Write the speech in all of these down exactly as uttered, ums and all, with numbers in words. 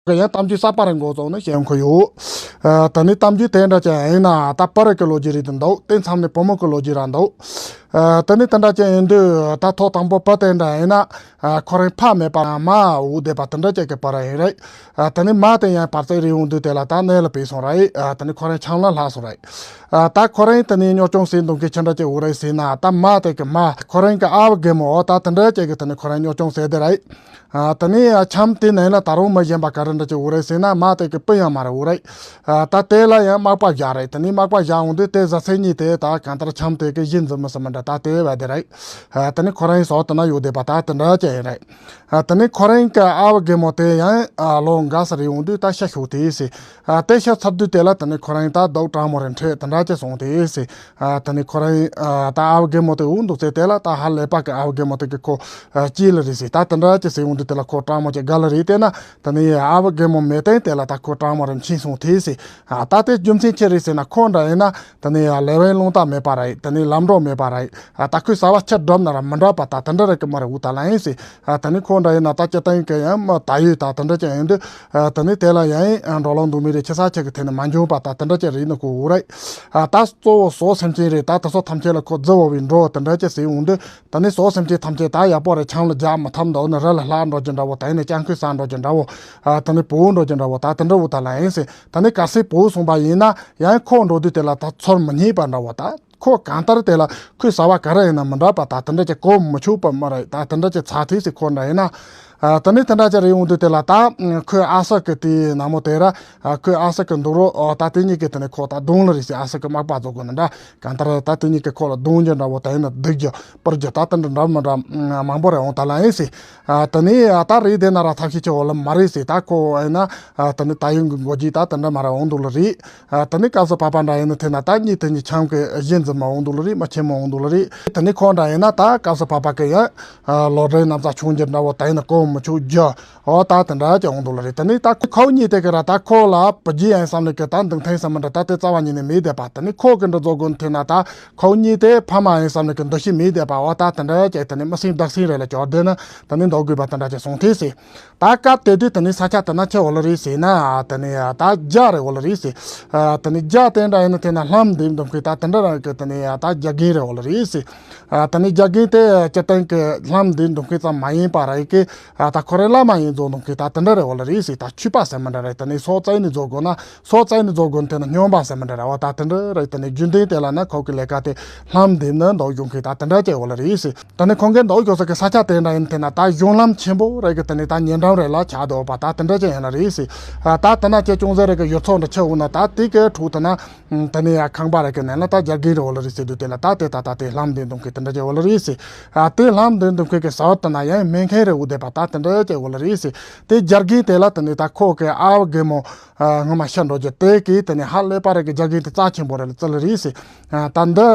གི་ཡང་གཏམ་རྒྱུད་གསར་པ་རེ་འགོ་བཙུགས་ནས་བཤད་ཁོ་ཡོད། ཨ། ད་ནི་གཏམ་རྒྱུད་དེ་འདྲ་ཅན་ཡིན་ན་ད་བུ་རེ་གི་ལོ་རྒྱུས་རེད་འདུག་དེ་མཚམས་ནས་བུ་མོ་གི་ལོ་རྒྱུས་ར་འདུག་ཨ། ད་ནི་དེ་འདྲ་ཅན་ཡིན་དུས་ད་ཐོག་དང་པོ་བུ་དེ་འདྲ་ཡིན་ན། ཨ། ཁོ་རང་ཕ་མེད་པ་མ་འུ་བསྡད་པ་དེ་འདྲ་ཅན་གི་བུ་ར་ཡིན་རེད། ཨ། ད་ནི་མ་དེ་ཡང་བར་ཚིགས་རེ་ཡོང་དུས་དེ་ལ་ད་གནས་ལ་བུད་སོང་རེད། ཨ། ད་ནི་ཁོ་རང་ཆང་ལ་ལྷག་སོང་རེད། ཨ། ད་ཁོ་རང་ད་ནི་གཉོར་སྐྱོང་བྱེད་འདུག་མཁན་ཅི་འདྲ་ཅིག་འུ་རེད་ཟེར་ན། ད་མ་དེ་གི་མ་ཁོ་རང་གི་ཨ་བ་རྒན་མོ་ད་དེ་འདྲ་ཅིག་གི་ད་ནི་ཁོ་རང་གཉོར་སྐྱོང་བྱས་དེ་རེད། ཨ། ད་ནི་ཆམ་དེ་ནང་ལ་ད་རུང་མི་གཞན་པ་ག་རེ་འདྲ་ཅིག་འུ་རེད་ཟེར་ན། མ་དེ་གི་སྤུན་ཡང་མ་རེད་འུ་རེད། ཨ། ད་དེ་ལ་ཡང་མག་པ་བཞག་རེད། ད་ནི་མག་པ་བཞག་འོང་དུས་དེ་བཟའ་ཚང་གཉིས་དེ་ད་གང་ལྟར་ཆམ་དེ་གི་གཞི་འཛིན་མི་ཟེར་མི་འདྲ་ད་དེ་བས་དེ་རེད། ཨ། ད་ནི་ཁོ་རང་བཟའ་ཟླ་ན་ཡོད་བསྡད་པ་ད་དེ་འདྲ་ཅིག་ཡིན་རེད། ཨ། དེ་ནས་ཁོ་རང་གི་ཨ་བ་རྒན་མོ་དེ་ཡང་། ཨ། ལོ་འགའ་ས་རེ་ཡོང་དུས་ད་ཤི་ཤོར་དེ་སི། ཨ། དེ་ཤི་ཚར་དུས་དེ་ལ་དེ་ནས་ཁོ་རང་ད་སྡུག་དྲང་མོ་རེ་འཕྲད་དེ་འདྲ་ཅིག་སོང་དེ་སི། ཨ། དེ་ནས་ཁོ་རང་། ཨ། ད་ཨ་བ་རྒན་མོ་དེ་འུ་འདུག་ཚེ་དེ་ལ་ད་ཧ་ལས་པ་གི་ཨ་བ་རྒན་མོ་དེ་གི་ཁོ། ཨ། སྐྱིད་ལ་རེད་སི། ད་དེ་འདྲ་ཅིག་སི་ཡོང་དུས་དེ་ལ་ཁོ་དྲང་མོ་ཅིག་དགའ་ལ་རེད། དེ་ན་དེ་ནས་ཨ་བ་རྒན་མོ་མེད་དེ་དེ་ལ་ད་ཁོ་དྲང་མོ་རེ་འཕྱིན་སོང་དེ་སི། ཨ། ད་དེ་རྒྱུ་མཚན་ཅི་རེད་ཟེར་ན། ཁོ་འདྲ་ཡིན་ན་དེ་ནས་ལས་དབང་རླུང་རྟ་མེད་པ་རེད། དེ་ནས་ལམ་འགྲོ་མེད་པ་རེད། ཨ། ད་ཁོས་བྱ་བ་ཅི་སྒྲུབ་ན་ར་མི་འདྲ་བ་ད་དེ་འདྲ་རེ་གི་མ་རེད་འུ་ད་ལ་ཡིན་སི། ཨ། ད་ནི་ཁོ་འདྲ་ཡིན་ན་ད་སྤྱིར་བཏང་གི་ཡང་མི་ད་ཡོད་ད་དེ་འདྲ་ཅིག་ཡིན་དུས། ཨ། ད་ནི་དེ་ལ་ཡང་འགྲོ་ལོང་འདུག་མི་རེད། ཁྱི་ས་ཁྱི་གི་ཐད་ནས་མ་འཇོན་པ་ད་དེ་འདྲ་ཅིག་རེད་ནི་ཁོ་འུ་རེད། ཨ། ད་གཙོ་བོ་བྱམས་སེམས་ཅན་རེད། ད་དེ་ཚོ་ཐམས་ཅད་ལ་ཁོ་རྫི་བོ་བའི་འགྲོ་དེ་འདྲ་ཅིག་ཟེར་འོང་དུས། ད་ནི་བྱམས་སེམས་ཅན་ཐམས་ཅད་ད་ཡག་པོ་རེད། ཆང་ལ་རྒྱག་མི་ཐུབ་འདུག་ནི། རི་ལ་ལྷག་འགྲོ་རྒྱུ་འདྲ་བོ། ད་ཡིན་ན་སྤྱང་ཁོས་ཟ་འགྲོ་རྒྱུ་འདྲ་བོ། ཨ། ད་ནི་བུ་འགྲོ་རྒྱུ་འདྲ་བོ་ད་དེ་འདྲ་འུ་ད་ལ་ཡིན་སི། ད་ནི་གལ་སྲིད་བུ་སོང་པ་ཡིན་ན་ཡང་ཁོ་འགྲོ་དུས་དེ་ལ་ད་ཚུར་མི་རྙེད་པ་འདྲ་བོ། ད་ཁོ་གང་ལྟར་དེ་ལ་ཁོས་བྱ་བ་ག་རེ་ཡིན་ན་མི་འདྲ་བ་ད་དེ་འདྲ་ཅིག་གོ་མི་ཆོད་པ་མ་རེད། ད་དེ་འདྲ་ཅིག་ཚ་ཐིག་སི་ཁོ་འདྲ་ཡིན་ན། ཨ། ད་ནི་དེ་འདྲ་ཅིག་རེ་ཡོང་དུས་དེ་ལ་ད་ཁོའི་ཨ་ཞང་གི་དེའི་ནང་མོ་དེ་ར། ཨ། ཁོའི་ཨ་ཞང་གི་འདུག་རོགས། ཨོ། ད་དེ་གཉིས་ཀྱི་དེ་ནས་ཁོ་ད་རྡུང་ལ་རེད་སི། ཨ་ཞང་གི་མག་པ་བཟོ་དགོས་ན་འདྲ། གང་ལྟར་ད་དེ་གཉིས་ཀྱི་ཁོ་ལ་རྡུང་རྒྱུ་འདྲ་བོ། ད་ཡིན་ན་རྡེག་རྒྱུ་སྤུར་རྒྱུ་ད་དེ་འདྲ་འདྲ་མི་འདྲ་མང་པོ་རེ་འོང་ད་ལ་ཡིན་སི། ཨ། ད་ནི་ཨ་ད་རེད་དེ་ན་ར་ཐབས་ཤེས་ཆེ་བོ་ལ་མ་རེད་སི། ད་ཁོ་ཡིན་ན། ཨ། ད་ནི་ད་ཡིན་གི་མགོ་རྒྱུས་ད་དེ་འདྲ་མ་ར་འོང་འདུག་ལ་རེད། ཨ། ད་ནི་སྐབས་སུ་བབ་པ་འདྲ་ཡིན་ན་དེ་ན་ད་གཉིས་དེ་གཉིས་ཆང་གི་གཞི་འཛིན་མ་འོང་འདུག་ལ་རེད། མ་ཆེན་མོ་འོང་འདུག་ལ་རེད། ད་ནི་ཁོ་འདྲ་ཡིན་ན་ད་སྐབས་སུ་བབ་པ་གི་ཡང་། ཨ། ལོ་རྒྱུས་རྣམ་གཞག་ཆུང་རྒྱུ་འདྲ་བོ། ད་ཡིན་ན་གོ་མི་ཆོད་རྒྱུ། ཨོ། ད་དེ་འདྲ་ཅིག་འོང་འདུག་ལ་རེད། ད་ནི་ད་ཁོ་གཉིས་དེ་གི་ར་ད་ཁོ་ལ་བུ་རྒྱུད་ཡིན་བསམ་ནས་གི་ད་འདུག་ཐེངས་བསམ་མི་འདྲ་ད་དེ་རྩ་བ་ཉིད་ནས་མེད་བསྡད་པ། ད་ནི་ཁོ་གི་འདྲ་བཟོ་དགོས་ན་དེ་ན་ད་ཁོ་གཉིས་དེ་ཕ་མ་ཡིན་བསམ་ནས་གི་འདུ་ཤེས་མེད་བསྡད་པ། ཨོ། ད་དེ་འདྲ་ཅིག་ད་ནི་མི་སེམས་བདག་སེམས་རེ་ལ་སྐྱོར་བསྡད་ན་ད་ནི་འདུག་དགོས་པ་དེ་འདྲ་ཅིག་སོང་དེ་སི། ད་སྐབས་དེ་དུས་དེ་ནི་ས་ཆ་དེ་ན་ཆི་འོ་ལ་རེད་ཟེར་ན། ཨ། དེ་ནི་ད་རྒྱ་རེད་འོ་ལ་རེད་ཟེར། ཨ། དེ་ནི་རྒྱ་དེ་འདྲ་ཡིན་ན་དེ་ན་ལྷམ་འདེབས་འདུག་མཁན་ད་དེ་འདྲ་རང་གི་དེ་ནི་ད་རྒྱ་རྒན་རེད་འོ་ལ་རེད་ཟེར། ཨ། དེ་ནི་རྒྱ་རྒན་དེ་སྤྱིར་བཏང་གི་ལྷམ་འདེབས་འདུག་མཁན་ཙམ་མ་ཡིན་པ་ར་ཡི་གེ། ཨ། ད་ཁོ་རང་བླ་མ་ཡིན་བཟོ་འདུག་མཁན་ད་དེ་འདྲ་རེད་འོ་ལ་རེད་ཟེར། ད་ཆོས་པ་ཟེར་མི་འདྲ་རེད། དེ་ནི་སྲོག་བཙལ་ནས་བཟོ་དགོས་ན་སྲོག་བཙལ་ནས་བཟོ་དགོས་ན་དེ་ན་སྨྱོན་པ་ཟེར་མི་འདྲ་རེད་བ། ད་དེ་འདྲ་རེད། དེ་ནི་རྒྱུན་ལྡན་དེ་ལ་ན་ཁོ་གི་ལས་ཀ་དེ་ལྷམ་འདེབས་ནི་འདུག་ཡོང་མཁན་ད་དེ་འདྲ་ཅིག་འོ་ལ་རེད་ཟེར། ད་ནི་ཁོང་གིས་འདུག་ཡོད་ས་གི་ས་ཆ་དེ་འདྲ་ཡིན་དེ་ན་ད་གཞུང་ལམ་ཆེན་པོ་རེད་གི། དེ་ནི་ད་ཉེ་འགྲམ་རེད་ལ་ཆགས་འདུག་པ། ད་དེ་འདྲ་ཅིག་ཡིན་ལ་རེད་ཟེར། ཨ། ད་དེ་ན་ཅིག་ཅུང་ཟད་རེད་གི་ཡུལ་ཚོ་འདྲ་ཆེ་འོ་ན་ད་དེ་གི་འཕྲོ་དེ་ན། ཨ། དེ་ནི་ཡ་ཁང་པ་རེད་གི་ནང་ལ་ད་རྒྱ་རྒན་རེད་འོ་ལ་རེད་ཟེར་དུས་དེ་ལ་ད་དེ་ད་ད་དེ་ལྷམ་འདེབས་འདུག་མཁན་དེ་འདྲ་ཅིག་འོ་ལ་རེད་ཟེར། ཨ། དེ་ལྷམ་འདེབས་འདུག་མཁན་གི་ཟུར་དེ་ན་ཡང་སྨན་མཁན་རེད་འོ་བསྡད་པ། ད་དེ་འདྲ་ཅིག་འོ་ལ་རེད་ཟེར། དེ་རྒྱ་རྒན་དེ་ལ་དེ་ནི་ད་ཁོ་གི་ཨ་བ་རྒན་མོ། ཨ། སྔོན་མ་ཤི་འགྲོ་རྒྱུ་དེ་གི་དེ་ནི་ཧ་ལས་པ་རེད་གི་རྒྱ་རྒན་དེ་རྩ་ཆེན་པོ་རེད་ལ་བརྩི་ལ་རེད་ཟེར། ཨ། ད་འདི་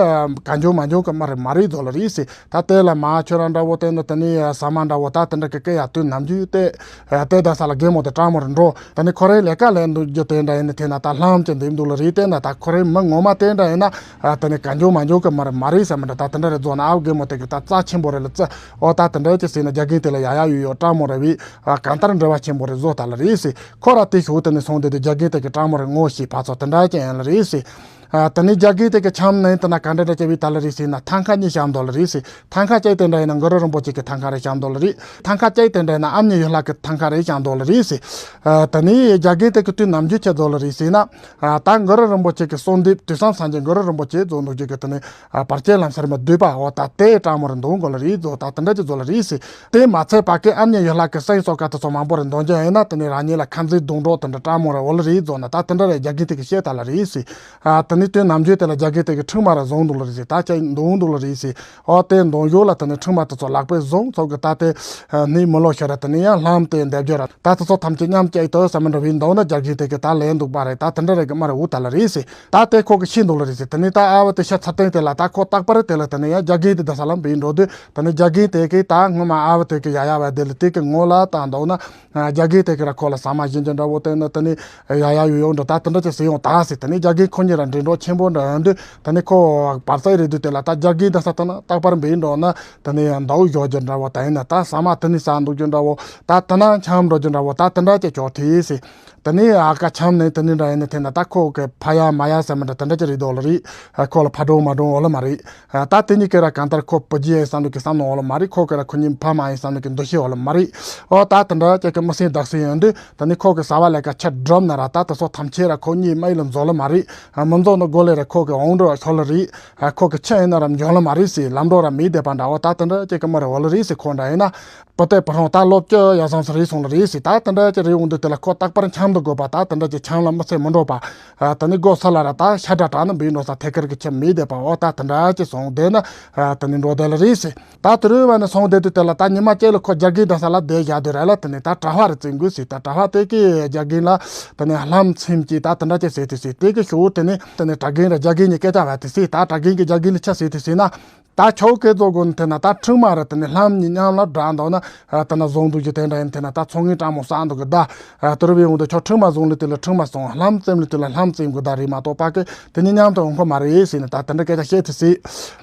གང་བྱུང་མ་བྱུང་གི་མ་རེད་མ་རེད་བཟོ་ལ་རེད་ཟེར། ད་དེ་ལ་མ་ཁྱོད་རང་འདྲ་བོ་དེ་ནི་དེ་ནི་ཟ་མ་འདྲ་བོ་ད་དེ་འདྲ་གི་སྐད་ཡ་དུས་ནམ་རྒྱུན་དེ། ཨ། དེ་ད་ས་ལ་རྒན་མོ་དེ་དྲང་མོ་རེད་འགྲོ། དེ་ནི་ཁོ་རའི་ལས་ཀ་ལས་འདུག་རྒྱུ་དེ་འདྲ་ཡིན་ན་དེ་ན་ད་ལྷམ་ཅིག་འདེབས་འདུག་ལ་རེད། དེ་ན་ད་ཁོ་རའི་མི་ངོ་མ་དེ་འདྲ་ཡིན་ན། ཨ། དེ་ནི་གང་བྱུང་མ་བྱུང་གི་མ་རེད་མ་རེད་ཟེར་མི་འདྲ་ད་དེ་འདྲ་རེད་བཟོ་ན། ཨ་བ་རྒན་མོ་དེ་གི་ད་རྩ་ཆེན་པོ་རེད་ལ་བརྩི། ཨོ། ད་དེ་འདྲ་ཅིག་ཟེར་ན་རྒྱ་རྒན་དེ་ལ་ཡ་ཡ་ཡོད་ཡོད་དྲང་མོ་རེད་བས། ཨ། གང་ལྟར་འབྲེལ་བ་ཆེན་པོ་རེད་བཟོ་ད་ལ་རེད་ཟེར། ཁོ་ར་དེ་ཞུ་དེ་ནི་སོང་དེ་དེ་རྒྱ་རྒན་དེ་གི་དྲང་མོ་རེད་ངོ་ཤེས་པ་ཚོ་དེ་འདྲ་ཅན་ཡིན་ལ་རེད་ཟེར། ཨ། དེ་ནི་རྒྱ་རྒན་དེ་གི་ཆམ་ནང་དེ་ན་ག་འདྲ་འདྲ་བྱས་བས་ད་ལ་རེད་ཟེར་ན་ཐང་ཁ་གཉིས་བཤམས་འདུག་ལ་རེད་ཟེར། ཐང་ཁ་གཅིག་དེ་འདྲ་ཡིན་ན་གུ་རུ་རིན་པོ་ཆེ་གི་ཐང་ཁ་རེ་བཤམས་འདུག་ལ་རེད། ཐང་ཁ་གཅིག་དེ་འདྲ་ཡིན་ན་ཨ་མྱེས་ཡུལ་ལྷ་གི་ཐང་ཁ་རེ་བཤམས་འདུག་ལ་རེད་ཟེར། ཨ། དེ་ནི་རྒྱ་རྒན་དེ་གི་དུས་ནམ་རྒྱུན་ཆེ་བཟོ་ལ་རེད་ཟེར་ན། ཨ། ད་གུ་རུ་རིན་པོ་ཆེ་གི་གསོལ་འདེབས་དུས་སང་སངས་རྒྱས་གུ་རུ་རིན་པོ་ཆེ་བཟོ་འདུག་རྒྱུ་གི་དེ་ནི། ཨ། བར་ཆད་ལམ་སེལ་མ་བསྡུས་པ་འོ་ད་དེ་དྲང་མོ་རེད་འདུག་གོ་ལ་རེད་བཟོ། ད་དེ་འདྲ་ཅིག་བཟོ་ལ་རེད་ཟེར། དེ་མ་ཚད་པ་གི་ཨ་མྱེས་ཡུལ་ལྷ་གི་སེམས་གསོ་ག་དེ་ཚོ་མང་པོ་རེད་འདོན་རྒྱུ་ཡིན་ན་དེ་ནི་རང་ཉིད་ལ་ཁ་འཛིན་སྡུག་འགྲོ་དེ་འདྲ་དྲང་མོ་རེད་འོ་ལ་རེད་བཟོ་ན། ད་དེ་འདྲ་རེད་རྒྱ་རྒན་དེ་གི་བཤད་ད་ལ་རེད་ཟེར། ཨ། དེ་ནི་དུས་ནམ་རྒྱུན་དེ་ལ་རྒྱ་རྒན་དེ་གི་ཁྲིམས་མ་ར་བཟུང་འདུག་ལ་རེད་ཟེར། ད་ཅི་འདུག་འདུག་ལ་རེད་ཟེར། ཨོ། དེ་འདུག་ཡོད་ལ་དེ་ནི་ཁྲིམས་མ་དེ་ཚོ་ལག་པས་བཟུང་ཚོགས་གི་ད་དེ། ཨ། ནི་མི་ལོ་ཤོར་ར་དེ་ནི་ཡང་ལྷམ་དེ་འདེབས་རྒྱུ་ར་ད་དེ་ཚོ་ཐམས་ཅད་མཉམ་གཅིག་ཏུ་བསམ་འགྲོ་བའི་འདུག་ན་རྒྱ་རྒན་དེ་གི་ད་ལས་འདུག་པ་རེད། ད་དེ་འདྲ་རེད་གི་མ་རེད་འུ་ད་ལ་རེད་ཟེར། ད་དེ་ཁོ་གི་ཤི་འདུག་ལ་རེད་ཟེར། དེ་ནི་ད་ཨ་བ་དེ་ཤ་ཚ་སྟེང་དེ་ལ་ད་ཁོ་རྟག་པར་དེ་ལ་དེ་ནི་ཡང་རྒྱ་རྒན་དེ་ད་ས་ལམ་བིན་འགྲོ་དུས་དེ་ནི་རྒྱ་རྒན་དེ་གི་ད་སྔོན་མ་ཨ་བ་དེ་གི་ཡ་ཡ་བ་དེ་ལ་དེ་གི་ངོ་ལ་ད་འདུག་ན། རྒྱ་རྒན་དེ་གི་ར་ཁོ་ལ་ཟ་མ་བྱིན་རྒྱུ་འདྲ་བོ་དེ་ནི་དེ་ནི་ཡ་ཡ་ཡོ་ཡོ་འདྲ་ད་དེ་འདྲ་ཅིག་ཟེར་ཡོང་ད་ཟེར། དེ་ནི་རྒྱ་རྒན་ཁོ་གཉིས་ར་འདྲེ་འགྲོ། ཆེན་པོ་འདྲ་ཡོང་དུས་ད་ནི་ཁོ་བར་སའི་རེད་དུས་དེ་ལ་ད་རྒྱ་རྒན་ད་ས་ད་ན་རྟག་པར་འབིན་འགྲོ་ན་ད་ནི་ཡང་ཟླ་བོ་བཞོ་རྒྱུ་འདྲ་བོ་ད་ཡིན་ན་ད་ཟ་མ་ད་ནི་ཟ་འདུག་རྒྱུ་འདྲ་བོ་ད་ད་ན་འཆམ་འགྲོ་རྒྱུ་འདྲ་བོ་ད་དེ་འདྲ་ཅིག་ཅོག་ཐེ་ཡིས་སི། ད་ནི་ཨ་ཀ་འཆམ་ནས་ད་ནི་འདྲ་ཡིན་ན་དེ་ན་ད་ཁོ་གི་ཕ་ཡ་མ་ཡ་ཟེར་མི་འདྲ་དེ་འདྲ་ཅིག་རེད་འདུག་ལ་རེད། ཁོ་ལ་ཕ་འགྲོ་མ་འགྲོ་འོ་ལ་མ་རེད། ད་དེ་གཉིས་ཀྱི་ར་གང་ལྟར་ཁོ་བུ་རྒྱུ་ཡིན་བསམ་ནོ་གི་བསམ་ནོ་འོ་ལ་མ་རེད། ཁོ་གི་ར་ཁོ་གཉིས་ཕ་མ་ཡིན་བསམ་ནོ་གི་འདུ་ཤེས་འོ་ལ་མ་རེད། ཨོ་ད་དེ་འདྲ་ཅིག་གི་མི་སེམས་དག་སེ་ཡོང་དུས་ད་ནི་ཁོ་གི་ཟ་བ་ལས་ཀ་ཆ་འགྲུབ་ན་ར་ད་དེ་ཚོ་ཐམས་ཅད་ར་ཁོ་གཉིས་མ་ཡིན་ལ་འཛོ་ལ་མ་རེད། མི་འཛོ་ནོ་སྒོ་ལས་ར་ཁོ་གི་འོང་འགྲོ་ཤོར་ལ་རེད། ཁོ་གི་ཆུ་ཡིན་ན་ར་འཇོན་ལ་མ་རེད་སི། ལམ་འགྲོ་ར་མི་བསྡད་པ་འདྲ་བོ་ད་དེ་འདྲ་ཅིག་གི་མི་རེད་འོ་ལ་རེད་སི། ཁོ་འདྲ་ཡིན་ན། པོ་ཏའི་པོ་ཧྲོང་ད་ལོ་བཅུ་ཡར་སོང་ས་རེད་སོང་ལ་རེད་ཟེར། ད་དེ་འདྲ་ཅིག་རེད་འོང་དུས་དེ་ལ་ཁོ་རྟག་པར་འཆམ་དུ་དགོས་པ་ད་དེ་འདྲ་ཅིག་འཆམ་ལ་མི་ཚེ་མི་འགྲོ་པ། ཨ་ད་ནི་སྒོ་ས་ལ་ར་ད་ཤ་དྲ་དྲ་ནི་འབུས་འགྲོ་ས་ཐད་ཀར་གི་ཆེ་མི་བསྡད་པ་འོ་ད་དེ་འདྲ་ཅིག་སོང་བསྡད་ན་ཨ་ད་ནི་འགྲོ་བསྡད་ལ་རེད་ཟེར། ད་དེ་རུ་བ་ནི་སོང་བསྡད་དུས་དེ་ལ་ད་ཉི་མ་གཅིག་ལ་ཁོ་རྒྱ་རྒན་དང་ས་ལ་བསྡད་བཞག་དུས་ར་ལ་དེ་ནི་ད་གྲྭ་པ་རེ་བཙལ་དགོས་ཟེར། ད་གྲྭ་པ་དེ་གི་རྒྱ་རྒན་ལ་དེ་ནི་ལྷམ་ཚིམ་གྱིས་ད་དེ་འདྲ་ཅིག་ཟེར་དུས་ཟེར། དེ་གི་ཞུ་དེ་ནི་དེ་ནི་གྲྭ་རྒན་ར་རྒྱ་རྒན་གཉིས་སྐད་ཆ་བ་དེ་ཟེར། ད་གྲྭ་རྒན་གི་རྒྱ་རྒན་ལ་ཆ་ཟེར་དུས་ཟེར་ན། ད་ཁྱོད་སྐད་རྫོགས་དགོས་ནི་དེ་ན་ད་ཁྲིམས་མ་རེད། དེ་ནི་ལྷམ་གཉིས་མཉམ་ལ་སྦྲག་འདུག་ན་དེ་ན་བཟུང་འདུག་རྒྱུ་དེ་འདྲ་ཡིན། དེ་ན་ད་ཚོང་ངན་སྤྲང་མོ་བསགས་འདུག་གི་ད། དེ་རུ་བའི་འོང་དུ་ཁྱོད་ཁྲིམས་མ་བཟུང་ལི་དེ་ལ་ཁྲིམས་མ་སོང་། ལྷམ་བཙེམ་ལི་དེ་ལ་ལྷམ་བཙེམ་དགོས་ད་རེད་མ་གཏོགས་པ་གི་དེ་གཉིས་མཉམ་དུ་འོང་ཁོ་མ་རེད་ཟེར་ནས་ད་དེ་འདྲ་སྐད་ཆ་བཤད་དེ་ཟེར།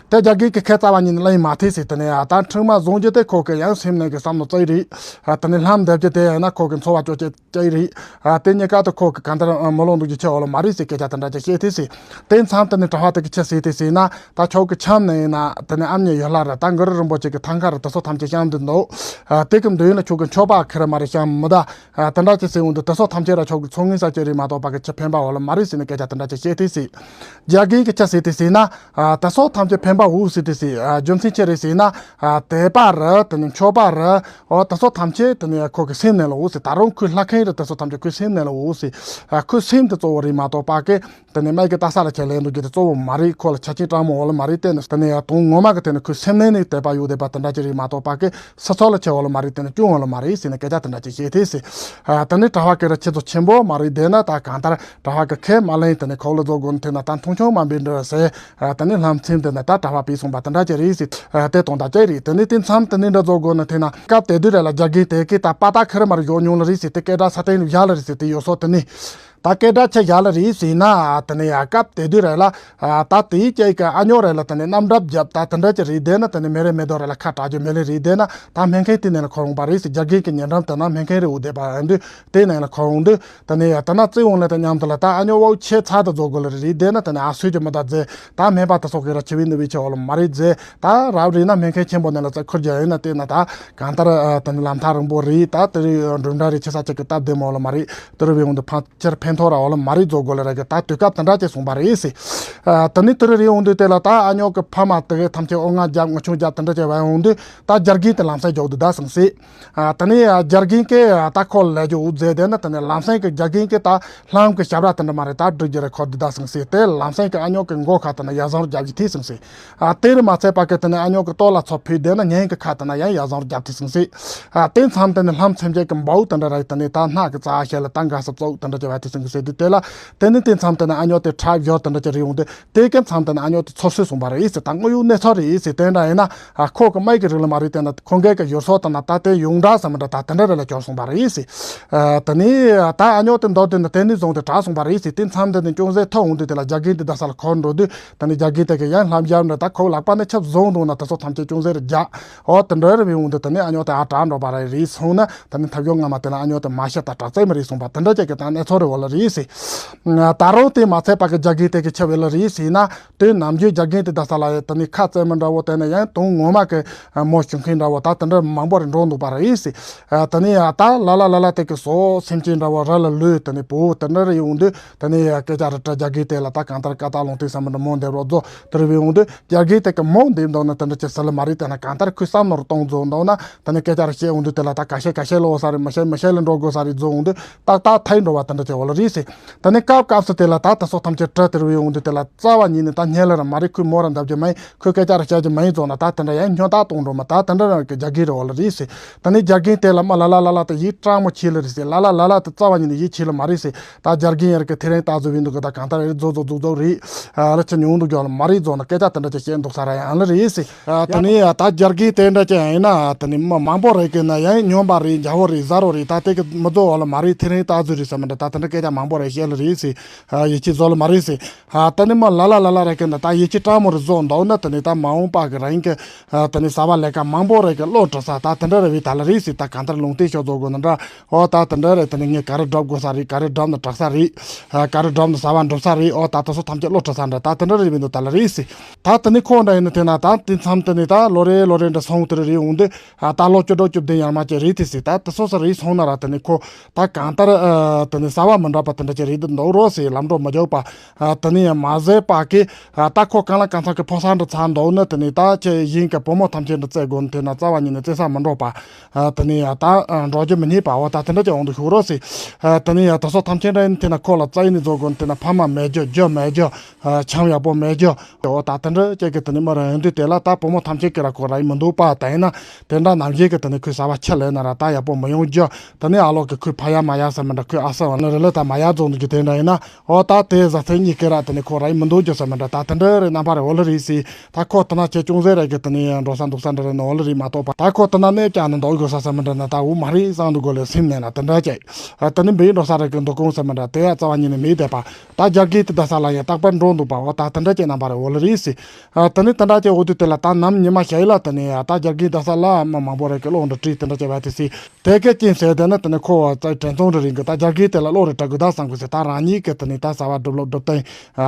དེ་རྒྱ་རྒན་གི་ཁ་རྩ་བ་ཉིད་ནས་ལ་ཡིན་མ་ཐེ་ཟེར། དེ་ནས་ད་ཁྲིམས་མ་བཟུང་རྒྱུ་དེ་ཁོ་གི་ཡང་སེམས་ནས་གི་བསམ་བློ་བཙལ་རེད། དེ་ནས་ལྷམ་འདེབས་རྒྱུ་དེ་ཡང་ན་ཁོ་གི་འཚོ་བ་སྐྱོ་སྐྱེ་ཅི་རེད། ཨ་དེ་གཉིས་ཀ་དུ་ཁོ་གི་གང་ལྟར་ཨ་མི་ལོ་འདུག་རྒྱུ་ཆེ་བ་ལ་མ་རེད་ཟེར་སྐད་ཆ་དེ་འདྲ་ཅིག་བཤད་དེ་ཟེར། དེ་མཚམས་དེ་ནས་གྲྭ་པ་དེ་གི་ཆ་ཟེར་དེ་ཟེར་ན་ད་ཁྱོད་ཀྱི་འཆམ་ནས་ཡིན་ན་དེ་ནས་ཨ་མྱེས་ཡོད་ལ་ར་ད་གུ་རུ་རིན་པོ་ཆེ་གི་ཐང་ཁ་ར་དེ་ཚོ་ཐམས་ཅད་བཤམས་འདི་འདུག་ཨ་དེ་གི་མདུན་ལ་ཁྱོད་ཀྱི་མཆོད་པ་ཁེ་ར་མ་རེད་བཤམས་མི་ད། ཨ་དེ་འདྲ་ཅིག་ཟེར་འོང་དུས་དེ་ཚོ་ཐམས་ཅད་ར་ཁྱོད་ཀྱི་ཚོང་ངན་ས་ཅིག་རེད་མ་གཏོགས་པ་གི་ཆ་ཕན་པ་འོ་ལ་མ་རེད་ཟེར་ནས་སྐད་ཆ་དེ་འདྲ་ཅིག་བཤད་དེ་ཟེར། རྒྱ་རྒན་གྱི་ཆ་ཟེར་དེ་ཟེར་ན། ཨ་དེ་ཚོ་ཐམས་ཅད་ཕན་པ་འོ་ཟེར་དེ་ཟེར། ཨ་རྒྱུ་མཚན་ཅི་རེད་ཟེར་ན། ཨ་དད་པ་རེད། དེ་ནས་མཆོད་པ་རེད། ཨོ་དེ་ཚོ་ཐམས་ཅད་དེ་ནས་ཁོ་གི་སེམས་ནང་ལ་འོ་ཟེར། ད་རུང་ཁོའི་ལྷ་མཁན་རེད། དེ་ཚོ་ཐམས་ཅད་ཁོའི་སེམས་ནང་ལ་འོ་ཟེར། ཨ་ཁོའི་སེམས་དེ་གཙོ་བོ་རེད་མ་གཏོགས་པ་གི་དེ་ནས་མའི་གི་ལྟ་ས་ལ་ཁྱེད་ལེན་འགྲོ་རྒྱུ་དེ་གཙོ་བོ་མ་རེད། ཁོ་ལ་ཆ་རྐྱེན་སྤྲང་མོ་འོ་ལ་མ་རེད། དེ་ནས་དེ་ནས་ཡང་དོན་ངོ་མ་གི་དེ་ནས་ཁོའི་སེམས་ནང་ནས་དད་པ་ཡོད་བསྡད་པ་དེ་འདྲ་ཅིག་རེད་མ་གཏོགས་པ་གི་སི་ཚོགས་ལ་ཆེ་འོ་ལ་མ་རེད། དེ་ནས་སྐྱོན་འོ་ལ་མ་རེད་ཟེར་ནས་སྐད་ཆ་དེ་འདྲ་ཅིག་བཤད་དེ་ཟེར། ཨ་དེ་ནས་གྲྭ་པ་གི་ར་ཆེ་ཚོ་ཆེན་པོ་མ་རེད། དེ་ན་ད་གང་ལྟར་གྲྭ་པ་གི་ཁས་མ་ལེན། དེ་ནས་ཁོ་ལ་རྫོགས་དགོས་ནི་དེ་ན་ད་མཐོང་ཆུང་མ་འབད་འདྲ་ཟེར། ཨ་དེ་ནས་ལྷམ་ཚིམ་དེ་ན་ད་གྲྭ་པ་བུད་སོང་པ་དེ་འདྲ་ཅིག་རེད་ཟེར། ཨ་དེ་དོན་དག་ཅིག་རེད། དེ་ནས་དེ་མཚམས་དེ་ནས་འདྲ་རྫོགས་དགོས་ནི་དེ་ན་སྐབས་དེ་དུས་ར་ལ་རྒྱ་རྒན་དེ་གི་ད་པ་ད་ཁེ་ར་མར་ཡོང་མྱོང་ལ་རེད་ཟེར། དེ་སྐད་གྲགས་ས་སྟེང་ལ་བཞག་ལ་རེད་ཟེར། དེ་ཡོད་སོ་དེ་ནས། ད་སྐད་གྲགས་ཆེ་བཞག་ལ་རེད་ཟེར་ན། དེ་ནས་ཡ་སྐབས་དེ་དུས་རེད་ལ། ད་དེའི་སྐྱེས་ཀྱི་ཨ་ཉོ་རེད་ལ་དེ་ནས་རྣམ་གྲབས་བརྒྱབ། ད་དེ་འདྲ་ཅིག་རེད། དེ་ན་དེ་ནས་མེ་རེ་མེ་དོ་རེད་ལ་ཁ་གྲག་རྒྱུ་མེད་ལེ་རེད། དེ་ན་ད་སྨན་མཁན་དེ་ནས་ལ་ཁོ་རུང་པ་རེད་ཟེར། རྒྱ་རྒན་གྱི་ཉེ་འགྲམ་དེ་ན་སྨན་མཁན་རེད་འོ་བསྡད་པ་ཡིན་དུས་དེ་ནས་ལ་ཁོ་རུང་དུས་དེ་ནས་ཡ་དེ་ན་བརྩི་འོང་ལ་དེ་མཉམ་དུ་ལ་ད་ཨ་ཉོ་བའུ་ཆེ་ཚ་དུ་རྫོགས་དགོས་ལེ་རེད། དེ་ན་དེ་ནས་ཨ་སུས་ཀྱི་མི་ད་རྫས་ད་སྨན་པ་དེ་སོགས་ཀྱི་ར་ཆེ་བའི་ནུ་བའི་ཆེ་བ་ལ་མ་རེད་རྫས། ད་རབ་རེད་ན་སྨན་མཁན་ཆེན་པོ་ནས་ལ་རྩ་ཁུར་རྒྱག་ཡིན་ན་དེ་ན་ད་གང་ལྟར་དེ་ནས་ལམ་ཐག་རིང་པོ་རེད། ད་དེ་རིང་འགྲུལ་འདྲ་རེད། ཆེ་ས་ཆེ་གི་སྟབས་བདེ་མོ་ལ་མ་རེད། དེ་རུ་བའི་འོང་དུ་ཕན་ཆེར་ཕན་ཐོགས་ར་འོ་ལ་མ་རེད་རྫོགས་དགོས་ལ་ར་གི་ད་དུས་སྐབས་དེ་འདྲ་ཅིག་སོང་པ་རེད་ཟེར། ཨ་དེ་ནས་དེ་རུ་རེད་འོང་དུས་དེ་ལ་ད་ཨ་ཉོ་གི་ཕ་མ་དེ་གི་ཐམས་ཅད་ཨོ་ང་རྒྱབ་ང་ཆུང་རྒྱབ་དེ་འདྲ་ཅིག་བ་འོང་དུས་ད་རྒྱ་རྒན་དེ་ལམ་སེང་རྒྱོག་དུ་ད་སང་ཟེར། ཨ་དེ་ནས་ཨ་རྒྱ་རྒན་གི་ཨ་ད་ཁོ་ལས་རྒྱུ་འུ་ཟེར། དེ་ནས་དེ་ནས་ལམ་སེང་གི་རྒྱ་རྒན་གི་ད་ལྷམ་གི་ཞབས་ར་དེ་འདྲ་མ་རེད། ད་སྒྲིག་རྒྱུ་རེད། ཁོ་དུ་ད་སང་ཟེར། དེ་ལམ་སེང་གི་ཨ་ཉོ་གི་མགོ་ཁ་དེ་ནས་ཡ་བཟང་རྒྱབ་ཀྱི་ཐིག་སང་ཟེར། ཨ་དེ་རུ་མ་ཚད་པ་གི་དེ་ནས་ཨ་ཉོ་གི་ལྟོ་ལ་ཚོ་ཕུད་དེ་ན་ཉན་གི་ཁ་དེ་ན་ཡང་ཡ་བཟང་རྒྱབ་ཐིག་སང་ཟེར། ཨ་དེ་མཚམས་དེ་ནས་ལྷམ་ཚིམ་རྒྱུ་གི་འབའ་འུ་དེ་འདྲ་ར་དེ་ནས་ད་སྣ་གི་རྩ་ཤེ་ལ་ད་འགའ་ས་བཙོག་དེ་འདྲ་ཅིག་བ་ཐིག་སང་གི་ཟེར་དུས་དེ་ལ་དེ་ནས་དེ་མཚམས་དེ་ནས་ཨ་ཉོ་དེ་ཁྲག་ཡོར་དེ་འདྲ་ཅིག་རེད་འོང་དུས་དེ་གི་མཚམས་དེ་ནས་ཨ་ཉོ་དེ་ཚོར་སོས་སོང་པ་རེད་ཟེར། ད་དངོས་ཡོད་གནས་ཚུལ་རེད་ཟེར། དེ་འདྲ་ཡིན་ན་ཨ་ཁོ་གི་སྨན་གི་རིགས་ལ་མ་རེད། དེ་ན་ཁོང་གི་ཡོར་སོ་དེ་ན་ད་དེ་ཡོང་འདྲ་ཟེར་མི་འདྲ་ད་དེ་འདྲ་རེད་ལ་གྱུར་སོང་པ་རེད་ཟེར། ཨ་དེ་ནས་ད་ཨ་ཉོ་དེ་འདོར་དེ་ན་དེ་ནས་བཟུང་དེ་དྲག་སོང་པ་རེད་ཟེར། དེ་མཚམས་དེ་ནས་ཅུང་ཟད་ཐུབ་འོང་དུས་དེ་ལ་རྒྱ་རྒན་དེ་རྡ་ས་ལ་ཁོར་འགྲོ་དུས། ད་ནི་རྒྱ་རྒན་དེ་གི་ཡང་ལྷམ་ཞབས་འདྲ་ད་ཁོ་ལག་པ་ནས་ཆབ་བཟུང་འདུག་ན་དེ་ཚོ་ཐམས་ཅད་ཅུང་ཟད་རྒྱག་ཨོ་དེ་འདྲ་རེ་བའི་འོང་དུ་ད་ནི་ཨ་ཉོ་དེ་ཨ་དྲག་འགྲོ་པ་རེད། རེད་སོང་ན་ད་ནི་ཐབས་ཡོད་སྔ་མ་དེ་ལ་ཨ་ཉོ་དེ་མ་ཤ་ད་དྲག་རྩེ་མ་རེད་སོང་པ་དེ་འདྲ་ཅིག་གི་ད་གནས་ཚོ་རེ་བ་ལ་རེད་ཟེར། ད་རུང་དེ་མ་ཚད་པ་གི་རྒྱ་རྒན་དེ་གི་ཆབ་བེ་ལ་རེད་ཟེར་ན་དེ་ནམ་རྒྱུན་རྒྱ་རྒན་དེ་ད་ས་ལ་ད་ནི་ཁ་རྩེ་མ་འདྲ་བོ་དེ་ནི་ཡང་དོན་ངོ་མ་གི་མོ་ཞུ་མཁན་འདྲ་བོ་ད་དེ་འདྲ་མང་པོ་རེ་འགྲོ་འདུག་པ་རེད་ཟེར། ད་ནི་ད་ལ་ལ་ལ་ལ་དེ་གི་སོ་སེམས་ཅན་འདྲ་བོ་ར་ལ་ལུས་ད་ནི་བུ་དེ་འདྲ་རེ་ཡོང་དུས། ད་ནི་ཡ་སྐད་ཆ་ར་ཏྲ་རྒྱ་རྒན་དེ་ལ་ད་གང་ལྟར་ཀ་ཏ་ལུང་སྟེང་ས་མི་འདྲ་མོ་འདེབས་རོགས་རྫོགས་དེར་བའི་འོང་དུས་རྒྱ་རྒན་དེ་གི་མོ་འདེབས་འདོག་ན་དེ་འདྲ་ཅི་ཟེར་ལ་མ་རེད། དེ་ན་གང་ལྟར་ཁོས་བསམ་ནོར་གཏོང་རྫོགས་འདོག་ན་ད་ནི་སྐད་ཆ་ར་བཤད་འོང་དུས་དེ་ལ་ད་ཀ་ཤེ་ཀ་ཤེ་ལོ་ས་རེད། མི་ཤེས་མི་ཤེས་ལ་འགྲོ་དགོས་ས་རེད་རྫོགས་འོང་དུས་ཏག་ཏག་ཐལ་འགྲོ་བ་དེ་འདྲ་ཅི་འོ་ལ་རེད་ཟེར། ད་ནི་སྐབས་སྐབས་སུ་དེ་ལ་ད་ད་སོ་ཐམས་ཅད་ཏྲ་དེར་བའི་འོང་དུས་དེ་ལ་རྩ་བ་ཉིད་ནས་ད་སྙན་ལ་ར་མ་རེད། ཁོས་མོ་ར་འདབ་ཀྱི་མ་ཡིན། ཁོས་སྐད་ཆ་ར་བཤད་ཀྱི་མ་ཡིན་རྫོགས་ན་ད་དེ་འདྲ་ཡང་སྨྱོ་རྟགས་གཏོང་འགྲོ་མ་ད་དེ་འདྲ་རང་གི་རྒྱ་རྒན་རེད་འོ་ལ་རེད་ཟེར། ད་ནི་རྒྱ་རྒན་དེ་ལ་མ་ལ་ལ་ལ་ལ་ད་ཡིད་སྤྲང་མོ་ཆེ་ལ་རེད་ཟེར། ལ་ལ་ལ་ལ་ད་རྩ་བ་ཉིད་ནས་ཡིད་ཆེ་ལ་མ་རེད་ཟེར། ད་རྒྱ་རྒན་ཡར་གི་དེ་རིང་ད་བཟོ་བའི་འདུག་གི་ད་གང་ལྟར་རེད་རྫོགས་རྫོགས་རྫོགས་རྫོགས་རེད། ཨ་ལ་ཆ་ཉུང་འདུག་རྒྱག་ལ་མ་རེད་རྫོགས་ན་སྐད་ཆ་དེ་འདྲ་ཅིག་བཤད་འདུག་ས་ར་ཡང་ལ་རེད་ཟེར། ཨ་ད་ནི་ད་རྒྱ་རྒན་དེ་འདྲ་ཅིག་ཡང་ཡིན་ན་ད་ནི་མ་མང་པོ་རེད་གི་ན་ཡང་སྨྱོན་པ་རེད། འཇའ་བོ་རེད། ཟ་རོ་རེད། ད་དེ་གི་མི་རྫོགས་བ་ལ་མ་རེད། དེ་རིང་ད་བཟོ་རེད་ཟེར་མི་འདྲ་ད་དེ་འདྲ་སྐད་ཆ། མང་པོ་རེ་བཤད་ལེ་རེད་ཟེར། ཡིད་ཆེས་བཟོ་ལེ་མ་རེད་ཟེར། ད་ནི་མ་ལ་ལ་ལ་ལ་རེ་གི་འདི་ད་ཡིད་ཆེས་སྤྲང་མོ་རེ་བཟོ་འདུག་ན། ད་ནི་ད་མ་འོངས་པ་གི་རང་གི་ད་ནི་གསར་བ་ལས་ཀ་མང་པོ་རེ་གི་བློ་འགྲོ་ས་ད་དེ་འདྲ་རེ་བས་ད་ལེ་རེད་ཟེར། ད་གང་ལྟར་ལུང་བསྟན་ཤོག་བཟོ་དགོས་ན་འདྲ། ཨོ་ད་དེ་འདྲ་རེད། ད་ནི་ངས་ག་རེ་སྒྲུབ་དགོས་ས་རེད། ག་རེ་སྒྲུབ་ན་དྲག་ས་རེད། ག་རེ་སྒྲུབ་ན་གསར་བ་འགྲུབ་ས་རེད། ཨོ་ད་དེ་ཚོ་ཐམས་ཅད་བློ་འགྲོ་ས་འདྲ་ད་དེ་འདྲ་རེ་བས་འདུག་ད་ལེ་རེད་ཟེར། ད་དེ་ནི་ཁོ་འདྲ་ཡིན་ན་དེ་ན་ད་དེ་མཚམས་དེ་ནི་ད་ལོ་རེ་ལོ་རེ་འདྲ་སོང་དེ་རེ་རེ་འོང་དུས། ད་ལོ་བཅུ་དྲུག་བཅུ་བདུན་ཡར་མར་ཅིག་རེད་དེ་ཟེར། ད་དེ་སོ་སོ་རེ་སོང་ན་ར་དེ་ནི་ཁོ་ད་གང་ལྟར་དེ་ནི་གསར་བ་མི་འདྲ་པ་དེ་འདྲ་ཅིག་རེད་འདུག་རོགས་ཟེར། ལམ་འགྲོ་མི་རྒྱུག་པ། དེ་ནི་ཡང་མ་ཟད་པ་གི་ད་ཁོ་གང་ལ་གང་འཚམ་གི་ཕོ་གསར་འདྲ་ཚར་འདུག་ན། དེ་ནི་ད་ཁྱེད་གཞན་གི་བུ་མོ་ཐམས་ཅད་འདྲ་བཙལ་དགོས་ན་དེ་ན་རྩ་བ་ཉིད་ནས་བཙལ་ས་མི་འགྲོ་པ། དེ་ནི་ཡང་ད་འགྲོ་རྒྱུ་མི་རྙེད་པ། འོ་ད་དེ་འདྲ་ཅིག་འོང་དུ་ཤོག་རོགས་ཟེར། དེ་ནི་ཡང་དེ་སོ་ཐམས་ཅད་འདྲ་ཡིན་དེ་ན་ཁོ་ལ་རྩ་ཡིན་ནས་བཟོ་དགོས་ན། དེ་ན་ཕ་མ་མེད་རྒྱུ་རྒྱུ་མེད་རྒྱུ། ཆང་ཡག་པོ་མེད་རྒྱུ། འོ་ད་དེ་འདྲ་ཅིག་གི་དེ་ནི་མ་རེད། འོན་ཏེ་དེ་ལ་ད་བུ་མོ་ཐམས་ཅད་ཀྱི་ར་ཁོ་ར་ཡིན་མི་འདུག་པ། ད་ཡིན་ན་དེ་འདྲ་ནམ་ཞིག་གི་དེ་ནི་ཁོས་གསར་བ་ཁྱེར་ལེ་ན་ར་ད་ཡག་པོ་མི་ཡོང་རྒྱུ། དེ་ནི་ཨ་ལོ་གི་ཁོས་ཕ་ཡ་མ་ཡ་ཟེར་མི་འདྲ། ཁོས་ཨ་ས་བ་ནི་རི་ལི་ད་མ་ཡ་རྫོགས་འདུག་རྒྱུ་དེ་འདྲ་ཡིན་ན། འོ་ད་དེ་བཟའ་ཚང་གཉིས་ཀྱི་ར་དེ་ནི་ཁོ་ར་ཡིན་མི་འདུག་རྒྱུ་ཟེར་མི་འདྲ། ད་དེ་འདྲ་རེད། རྣམ་པ་རེད། འོ་ལེ་རེད་ཟེར། ད་ཁོ་དེ་ན་ཁྱེད་ཅུང་ཟད་རེ་གི་དེ་ནི་འགྲོ་ས་འདུག་ས་འདྲ་རེད་ན་འོ་ལེ་རེད་མ་གཏོགས་པ། ད་ཁོ་དེ་ན་གནས་བཅག་ནི་འདུག་དགོས་ས་ཟེར་མི་འདྲ་ན། ད་འོ་མ་རེད་བསམ་འདུག་གོ་ལེ། སེམས་ནས་ན་དེ་འདྲ་ཅིག། དེ་ནི་འབུ་འགྲོ་ས་རེ་གི་འདུག་གོང་ཟེར་མི་འདྲ། དེ་ཡ་རྩ་བ་ཉིད་ནས་མེད་བསྡད་པ། ད་རྒྱ་སྐད་དེ་ད་ས་ལ་ཡ་རྟག་པར་འགྲོ་འདུག་པ། འོ་ད་དེ་འདྲ་ཅན་རྣམ་པ་རེ་འོ་ལེ་རེད་ཟེར། ཨ་དེ་ནི་དེ་འདྲ་ཅན་འོ་དུས་དེ་ལ་ད་ནམ་ཉི་མ་ཞིག་ལ་དེ་ནི་ཡ་ད་རྒྱ་སྐད་ད་ས་ལ་མི་མང་པོ་རེ་གི་ཀློག་འདྲ་བྲིས་དེ་འདྲ་ཅན་བ་དེ་སི། དེ་གི་ཅན་ཟེར་དེ་ནི་དེ་ནི་ཁོ་བ་ཙའི་དྲན་ཚོང་རེ་རིང་གི་ད་རྒྱ་སྐད་དེ་ལ་ཀློག་རེ་དྲ་དགོས་ད་བསམ་གི་ཟེར། ད་རང་ཉིད་གི་དེ་ནི་ད་གསར་བ་སྒྲུབ་ལོ་སྒྲུབ་སྟངས་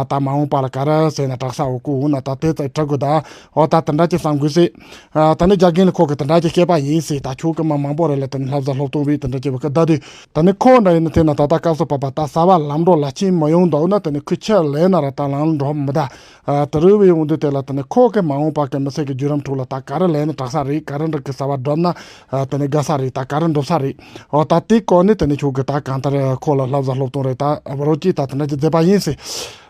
ད་མ་འོངས་པ་ལ་ག་རེ་ཟེར་ན་དྲག་ས་འོ་ཀུ་འོ་ན་ད་དེ་ཙའི་དྲ་དགོས་ད། འོ་ད་དེ་འདྲ་ཅན་བསམ་གི་ཟེར། ཨ་ད་ནི་རྒྱ་རྒན་ལ་ཁོ་གི་དེ་འདྲ་ཅིག་བཤད་པ་ཡིན་ཟེར། ད་ཁྱོད་ཀྱི་མི་མང་པོ་རེ་ལ་དེ་ནི་བསླབ་བྱ་སློབ་སྟོན་བས་དེ་འདྲ་ཅིག་བ་ཀི་བདའ་དུས། ད་ནི་ཁོ་འདྲ་ཡིན་ན་དེ་ན་ད་ལྟ་སྐབས་སུ་བབ་པ་ད་གསར་བ་ལམ་འགྲོ་ལ་ཕྱིན་མི་ཡོང་འདུག་ན། དེ་ནི་ཁོས་ཁྱེར་ལེན་ན་ར་ད་ལམ་འགྲོ་མི་ད། ཨ་དེ་རུ་བའི་འོང་དུས་དེ་ལ་དེ་ནི་ཁོ་གི་མ་འོངས་པ་གི་མི་ཚེ་གི་བརྒྱུད་རིམ་ཁྲོད་ལ་ད་ག་རེ་ལེན་ན་དྲག་ས་རེད། ག་རེ་འདྲ་གི་གསར་བ་སྒྲུབ་ན་ཨ་དེ་ནི་དགའ་ས་རེད། ད་ག་རེ་འགྲུབ་ས་རེད། འོ་ད་དེའི་སྐོར་ནས་དེ་ནི་ཁྱོད་གི་ད་གང་ལྟར་ཁོ་ལ་བསླབ་བྱ་སློབ་སྟོན་རེ་ད་རོ་ཅི་ད་དེ་འདྲ་ཅིག་མཛད་པ་ཡིན་ཟེར།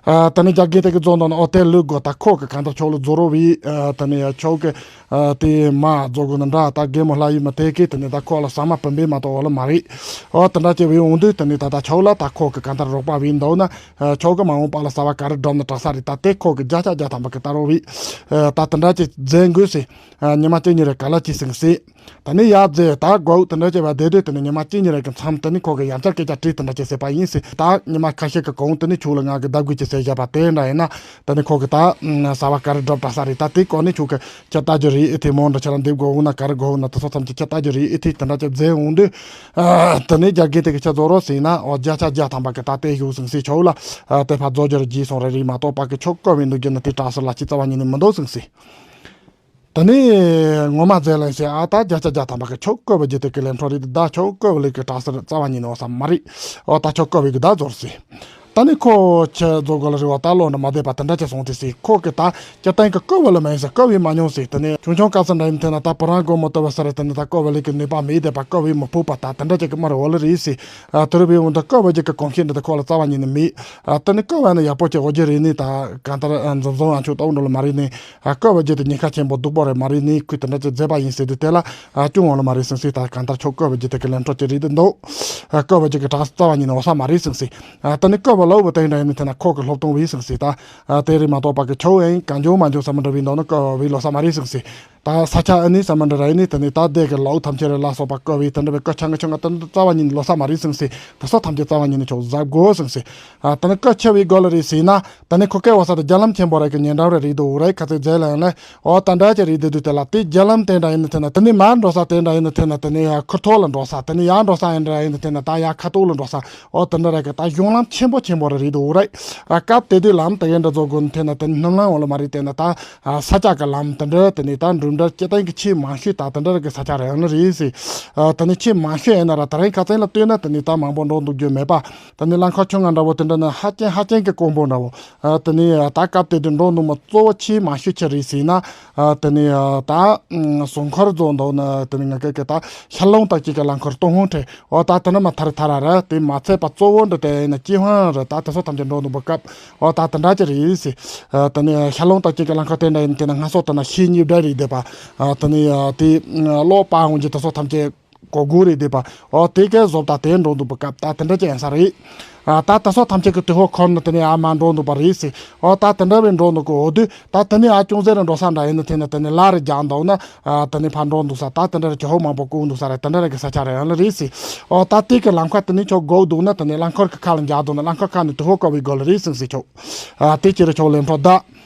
ཨ་ད་ནི་རྒྱ་རྒན་དེ་གི་རྫོང་དང་ཨོ་དེ་ལུག་གོ་ད་ཁོ་གི་གང་ལྟར་ཆོག་ལ་རྫོ་རོ་བའི་ཨ་ད་ནི་ཆོག་གི་ཨ་དེ་མ་རྫོ་གོ་ན་འདྲ། ད་རྒན་མོ་ལྷ་ཡི་མ་དེ་གི་དེ་ནི་ད་ཁོ་ལ་ཟ་མ་བུམ་པའི་མ་གཏོགས་འོ་ལ་མ་རེད། ཨོ་དེ་འདྲ་ཅེ་བའི་འོང་དུས་དེ་ནི་ད་ད་ཆོག་ལ་ད་ཁོ་གི་གང་ལྟར་རོགས་པ་བའི་འདུག་ན། ཨ་ཆོག་གི་མ་འོངས་པ་ལ་གསར་བ་ག་རེ་སྒྲུབ་ན་དྲག་ས་རེད། ད་དེ་ཁོ་གི་བརྒྱ་ཆ་བརྒྱ་ཐམ་པ་གི་ད་རོ་བའི་ཨ་ད་དེ་འདྲ་ཅེ་མཛད་དགོས་ཟེར། ཨ་ཉི་མ་གཅིག་གཉིས་རེ་ག་ལ་ཅི་ཟིན་སྲིད། ད་ནི་ཡར་རྫས་ད་དགོས་དེ་འདྲ་བྱས་པ་བསྡད་དུས་དེ་ནི་ཉི་མ་གཅིག་གཉིས་རེ་གི་མཚམས་དེ་ནི་ཁོ་གི་ཡང་བསྐྱར་སྐད་ཆ་དྲིས་དེ་འདྲ་བྱས་ཟེར་བ་ཡིན་ཟེར། ད་ཉི་མ་ཁ་ཤས་ཀྱི་གོང་དེ་ནི་ཁྱོད་ལ་ང་གི་ལྡབ་དགོས་ཀྱི་ཟེར་བཞག་པ་དེ་འདྲ་ཡིན་ན། དེ་ནི་ཁོ་གི་ད་གསར་བ་ག་རེ་སྒྲུབ་དྲག་ས་རེད། ད་དེ་སྐོར་ནི་ཁྱོད་གི་ཁྱེད་ལྟ་རྒྱུ་རེད། ཨེ་དེ་མོ་འདྲ་ཁྱེད་རང་འདེབས་དགོས་འོ་ན་ག་རེ་དགོས་འོ་ན་དེ་ཚོ་ཐམས་ཅད་ཁྱེད་ལྟ་རྒྱུ་རེད། ཨེ་དེ་དེ་འདྲ་ཅིག་མཛད་འོང་དུས། ཨ་དེ་ནི་རྒྱ་རྒན་དེ་གི་ཁྱེད་རྫོ་རོ་ཟེར་ན་འོ་བརྒྱ་ཆ་བརྒྱ་ཐམ་པ་གི་ད་དེ་བཞུགས་ཟིན་སྲིད་ཆོག་ལ། ཨ་དེ་ཕར་རྫོ་རྒྱུ་ར་རྗེས་སོང་རེ་རེད་མ་གཏོགས་པ་གི་ཆོག་དཀའ་བའི་འདུག་རྒྱུ་ན་དེ་དྲག་ས་ལ་ཅི་རྩ་བ་ཉིད་ནས་མི་འདུག་ཟིན་སྲིད། ད་ནི་ངོ་མ་མཛད་ལན་ཞེས་ཨ་ད་བརྒྱ་ཆ་བརྒྱ་ཐམ་པ་གི་ཆོག་བཀོད་པ་བརྒྱུད་དེ་གི་ལན་འཕྲོ་རིགས་ད་ཆོག་བཀོད་པ་ལས་ཀྱི་གྲགས་སར་རྩ་བ་ཉིད་ནས་འོ་ས་མ་རེད། འོ་ད་ཆོག་བཀོད་པའི་གི་ད་རྫོགས་སི། ད་ནི་ཁོ་ཁྱེད་རྫོགས་དགོས་ལ་རེ་བ་ད་ལོ་འདྲ་མ་བསྡད་པ་དེ་འདྲ་ཅིག་སོང་དེ་སི་ཁོ་གི་ད་ཁྱེད་ད་གི་བཀོད་པ་ལ་མ་ཡིན་ས་བཀོད་པའི་མ་མྱོང་སི། དེ་ནི་ཆུང་ཆུང་སྐབས་སུ་འདྲ་ཡིན་དེ་ན་ད་བུ་རང་དགོས་མོ་ལྟ་བ་ས་རེད། དེ་ནི་ད་བཀོད་པ་ལས་ཀྱི་ནུས་པ་མེད་བསྡད་པ་བཀོད་པའི་མི་ཕོད་པ་ད་དེ་འདྲ་ཅིག་གི་མ་རེད་འོ་ལ་རེད་སི། ཨ་དེ་རུ་བའི་འོ་ད་བཀོད་པ་ཅིག་གི་གོམས་གཤིས་འདྲ་ད་ཁོ་ལ་རྩ་བ་ཉིད་ནས་མེད། ཨ་དེ་ནི་བཀོད་པ་ནི་ཡག་པོ་ཅིག་འོ་རྒྱུ་རེད་ནི་ད་གང་ལྟར་འཛོམས་འཛོམས་ཨ་ཆོག་ཏོག་འགྲོ་ལ་མ་རེད་ནི། ཨ་བཀོད་པ་བརྒྱུད་དེ་ཉེན་ཁ་ཆེན་པོ་སྡུག་པོ་རེད་མ་རེད་ནི། ཁོས་དེ་འདྲ་ཅིག་མཛད་པ་ཡིན་ཟེར་དུས་དེ་ལ་ཨ་ཅུང་འོང་ལ་མ་རེད་ཟིན་སྲིད། ད་གང་ལྟར་ཆོག་བཀོད་པ་བརྒྱུད་དེ་གི་ལན་འཕྲོ་ཅིག་རེད་དེ་འདུག་ཨ་བཀོད་པ་བརྒྱུད་གི་གྲགས་རྩ་བ་ཉིད་ནས་འོ་ས་མ་རེད་ཟིན་སྲིད། ཨ་ད་ནི་བཀོད་པ་ལོག་པ་དེ་འདྲ་ཡིན་ནི་དེ་ན་ཁོ་གི་སློབ་སྟོན་བས་ཟིན་སྲིད། ད་ཨ་དེ་རེད་མ་གཏོགས་པ་གི་ཆོག་ཨེ་གང་བྱུང་མ་བྱུང་ས་མ་འདྲ་བའི་འདོག་ན་བཀོད་པ་བས་ལོ་ས་མ་རེད་ཟིན་སྲིད། ད་ས་ཆ་ཨ་ནི་ས་མ་འདྲ་ར་ཨེ་ནི་དེ་ནི་ད་དེ་གི་ལོག་ཐམས་ཅད་རེད་ལ་སོགས་པ་བཀོད་པས་དེ་འདྲ་བའི་བཀོད་ཆ་ང་ཆུང་ང་དེ་འདྲ་རྩ་བ་ཉིད་ནས་ལོ་ས་མ་རེད་ཟིན་སྲིད། ད་སོ་ཐམས་ཅད་རྩ་བ་ཉིད་ནས་ཆོག་གཟབ་དགོས་ཟིན་སྲིད། ཨ་ད་ནི་བཀོད་ཆེ་བའི་སྒོ་ལ་རེད་ཟིན་ན། ད་ནི་ཁོ་སྐལ་བ་ས་དེ་རྒྱ་ལམ་ཆེན་པོ་རེད་གི་ཉེ་འགྲམ་རེ་རེད་འདུག་རེད་ཁ་ཚེ་རྫས་ལ་ཡང་ལ། འོ་ད་འདྲ་ཅིག་རེད་འདུག་དུས་དེ་ལ་དེ་རྒྱ་ལམ་དེ་འདྲ་ཡིན་ན་དེ་ན་དེ་ནི་མར་འགྲོ་ས་དེ་འདྲ་ཡིན་ན་དེ་ན་དེ་ནི་ཡང་ཁུར་ཐོག་ལ་འགྲོ་ས། དེ་ནི་ཡར་འགྲོ་ས་ཡིན་འདྲ་ཡིན་ན་དེ་ན་ད་ཡར་ཁ་ཐུག་ལ་འགྲོ་ས། འོ་དེ་འདྲ་རེད་གི་ད་གཞུང་ལམ་ཆེན་པོ་ཆེན་པོ་རེ་རེད་འདུག་རེད། ཨ་སྐབས་དེ་དུས་ལམ་དེ་གའི་འདྲ་བཟོ་དགོས་ན་དེ་ན་དེ་ནི་སྣུམ་ལམ་འོ་ལ་མ་རེད། དེ་ན་ད་ཨ་ས་ཆ་གི་ལམ་དེ་འདྲ་དེ་ནི་ད་འགྲིམ་འགྲུལ་སྤྱི་བཏང་གི་ཆེས་མང་ཤོས་ད་དེ་འདྲ་རེད་གི་ས་ཆ་རེད་ཡང་ན་རེད་ཟེར། ཨ་དེ་ནི་ཆེས་མང་ཤོས་ཡིན་ན་ར་ད་རིང་ཁ་སང་ལ་ལྟོས་ན་དེ་ནི་ད་མང་པོ་འགྲོ་འདུག་རྒྱུ་མེད་པ། དེ་ནི་རླངས་འཁོར་ཆུང་ང་འདྲ་བོ་དེ་འདྲ་ནི་ཧ་ཅང་ཧ་ཅང་གི་དཀོན་པོ་འདྲ་བོ། ཨ་དེ་ནི་ད་སྐབས་དེ་དུས་འགྲོ་འདུག་མ་གཙོ་བོ་ཆེས་མང་ཤོས་ཆི་རེད་ཟེར་ན། ཨ་དེ་ནི་ད་ཟུང་འཁོར་བཟོ་འདུག་ན་དེ་ནི་ང་གི་གི་ད་ཤར་རླུང་དང་གཅིག་གི་རླངས་འཁོར་སྟོད་ཧོང་ཁྲིད་འོ་ད་དེ་ནི་མ་ཐར་ཐར་ར་ར་དེ་མ་ཚད་པ་གཙོ་བོ་འདི་དེ་ཡིན་ན་སྐྱེ་དབང་ར་ད་དེ་ཚོ་ཐམས་ཅད་འགྲོ་འདུག་པ་སྐབས་འོ་ད་དེ་འདྲ་ཅི་རེད་ཟེར། ཨ་དེ་ནི་ཤར་རླུང་དང་གཅིག་གི་རླངས་འཁོར་དེ་འདྲ་ཡིན་དེ་ན་སྔ་སོ་དེ་ན་ཤེས་གཉིས་སྦྲ་རེད་བསྡད་པ། ཨ་དེ་ནི་དེ་གློག་སྤར་འོང་གི་དེ་ཚོ་ཐམས་ཅད། གོ་དགོས་རེད་བསྡད་པ། ཨོ་དེ་གའི་བཟོ་ལྟ་དེ་འགྲོ་འདུག་པ་སྐབས་ད་དེ་འདྲ་ཅིག་ཡིན་ས་རེད། ཨ་ད་ད་སོ་ཐམས་ཅད་ཀྱི་དུས་ཧོ་འཁོར་ནི་དེ་ནས་ཨ་མ་འགྲོ་འདུག་པ་རེད་ཟེར། ཨོ་ད་དེ་འདྲ་བའི་འགྲོ་འདུག་གི་འོ་དུས་ད་དེ་ནས་ཨ་ཅུང་ཟད་རེ་འགྲོ་ས་འདྲ་ཡིན་ནི་དེ་ནི་དེ་ནས་ལ་རེ་རྒྱག་འདུག་ན། ཨ་དེ་ནས་ཕར་འགྲོ་འདུག་ས་ད་དེ་འདྲ་རེ་ཀྱི་ཧོ་མང་པོ་བཀུག་འདུག་ས་རེད། དེ་འདྲ་རེ་གི་ས་ཆ་རེ་ཡང་ལ་རེད་ཟེར། ཨོ་ད་དེ་གི་ལམ་ཁ་དེ་ནས་ཁྱོད་སྒུག་འདུག་ན་དེ་ནས་རླངས་འཁོར་གི་ཁ་ལ་འཇག་འདུག་ན་རླངས་འཁོར་ཁ་ནས་དུས་ཧོ་བཀག་པའི་སྒོ་ལ་རེད་ཟེར་ཟེར་ཁྱོད། ཨ་དེ་ཅི་རེད་ཁྱོད་ལས་འཕྲོ་ད།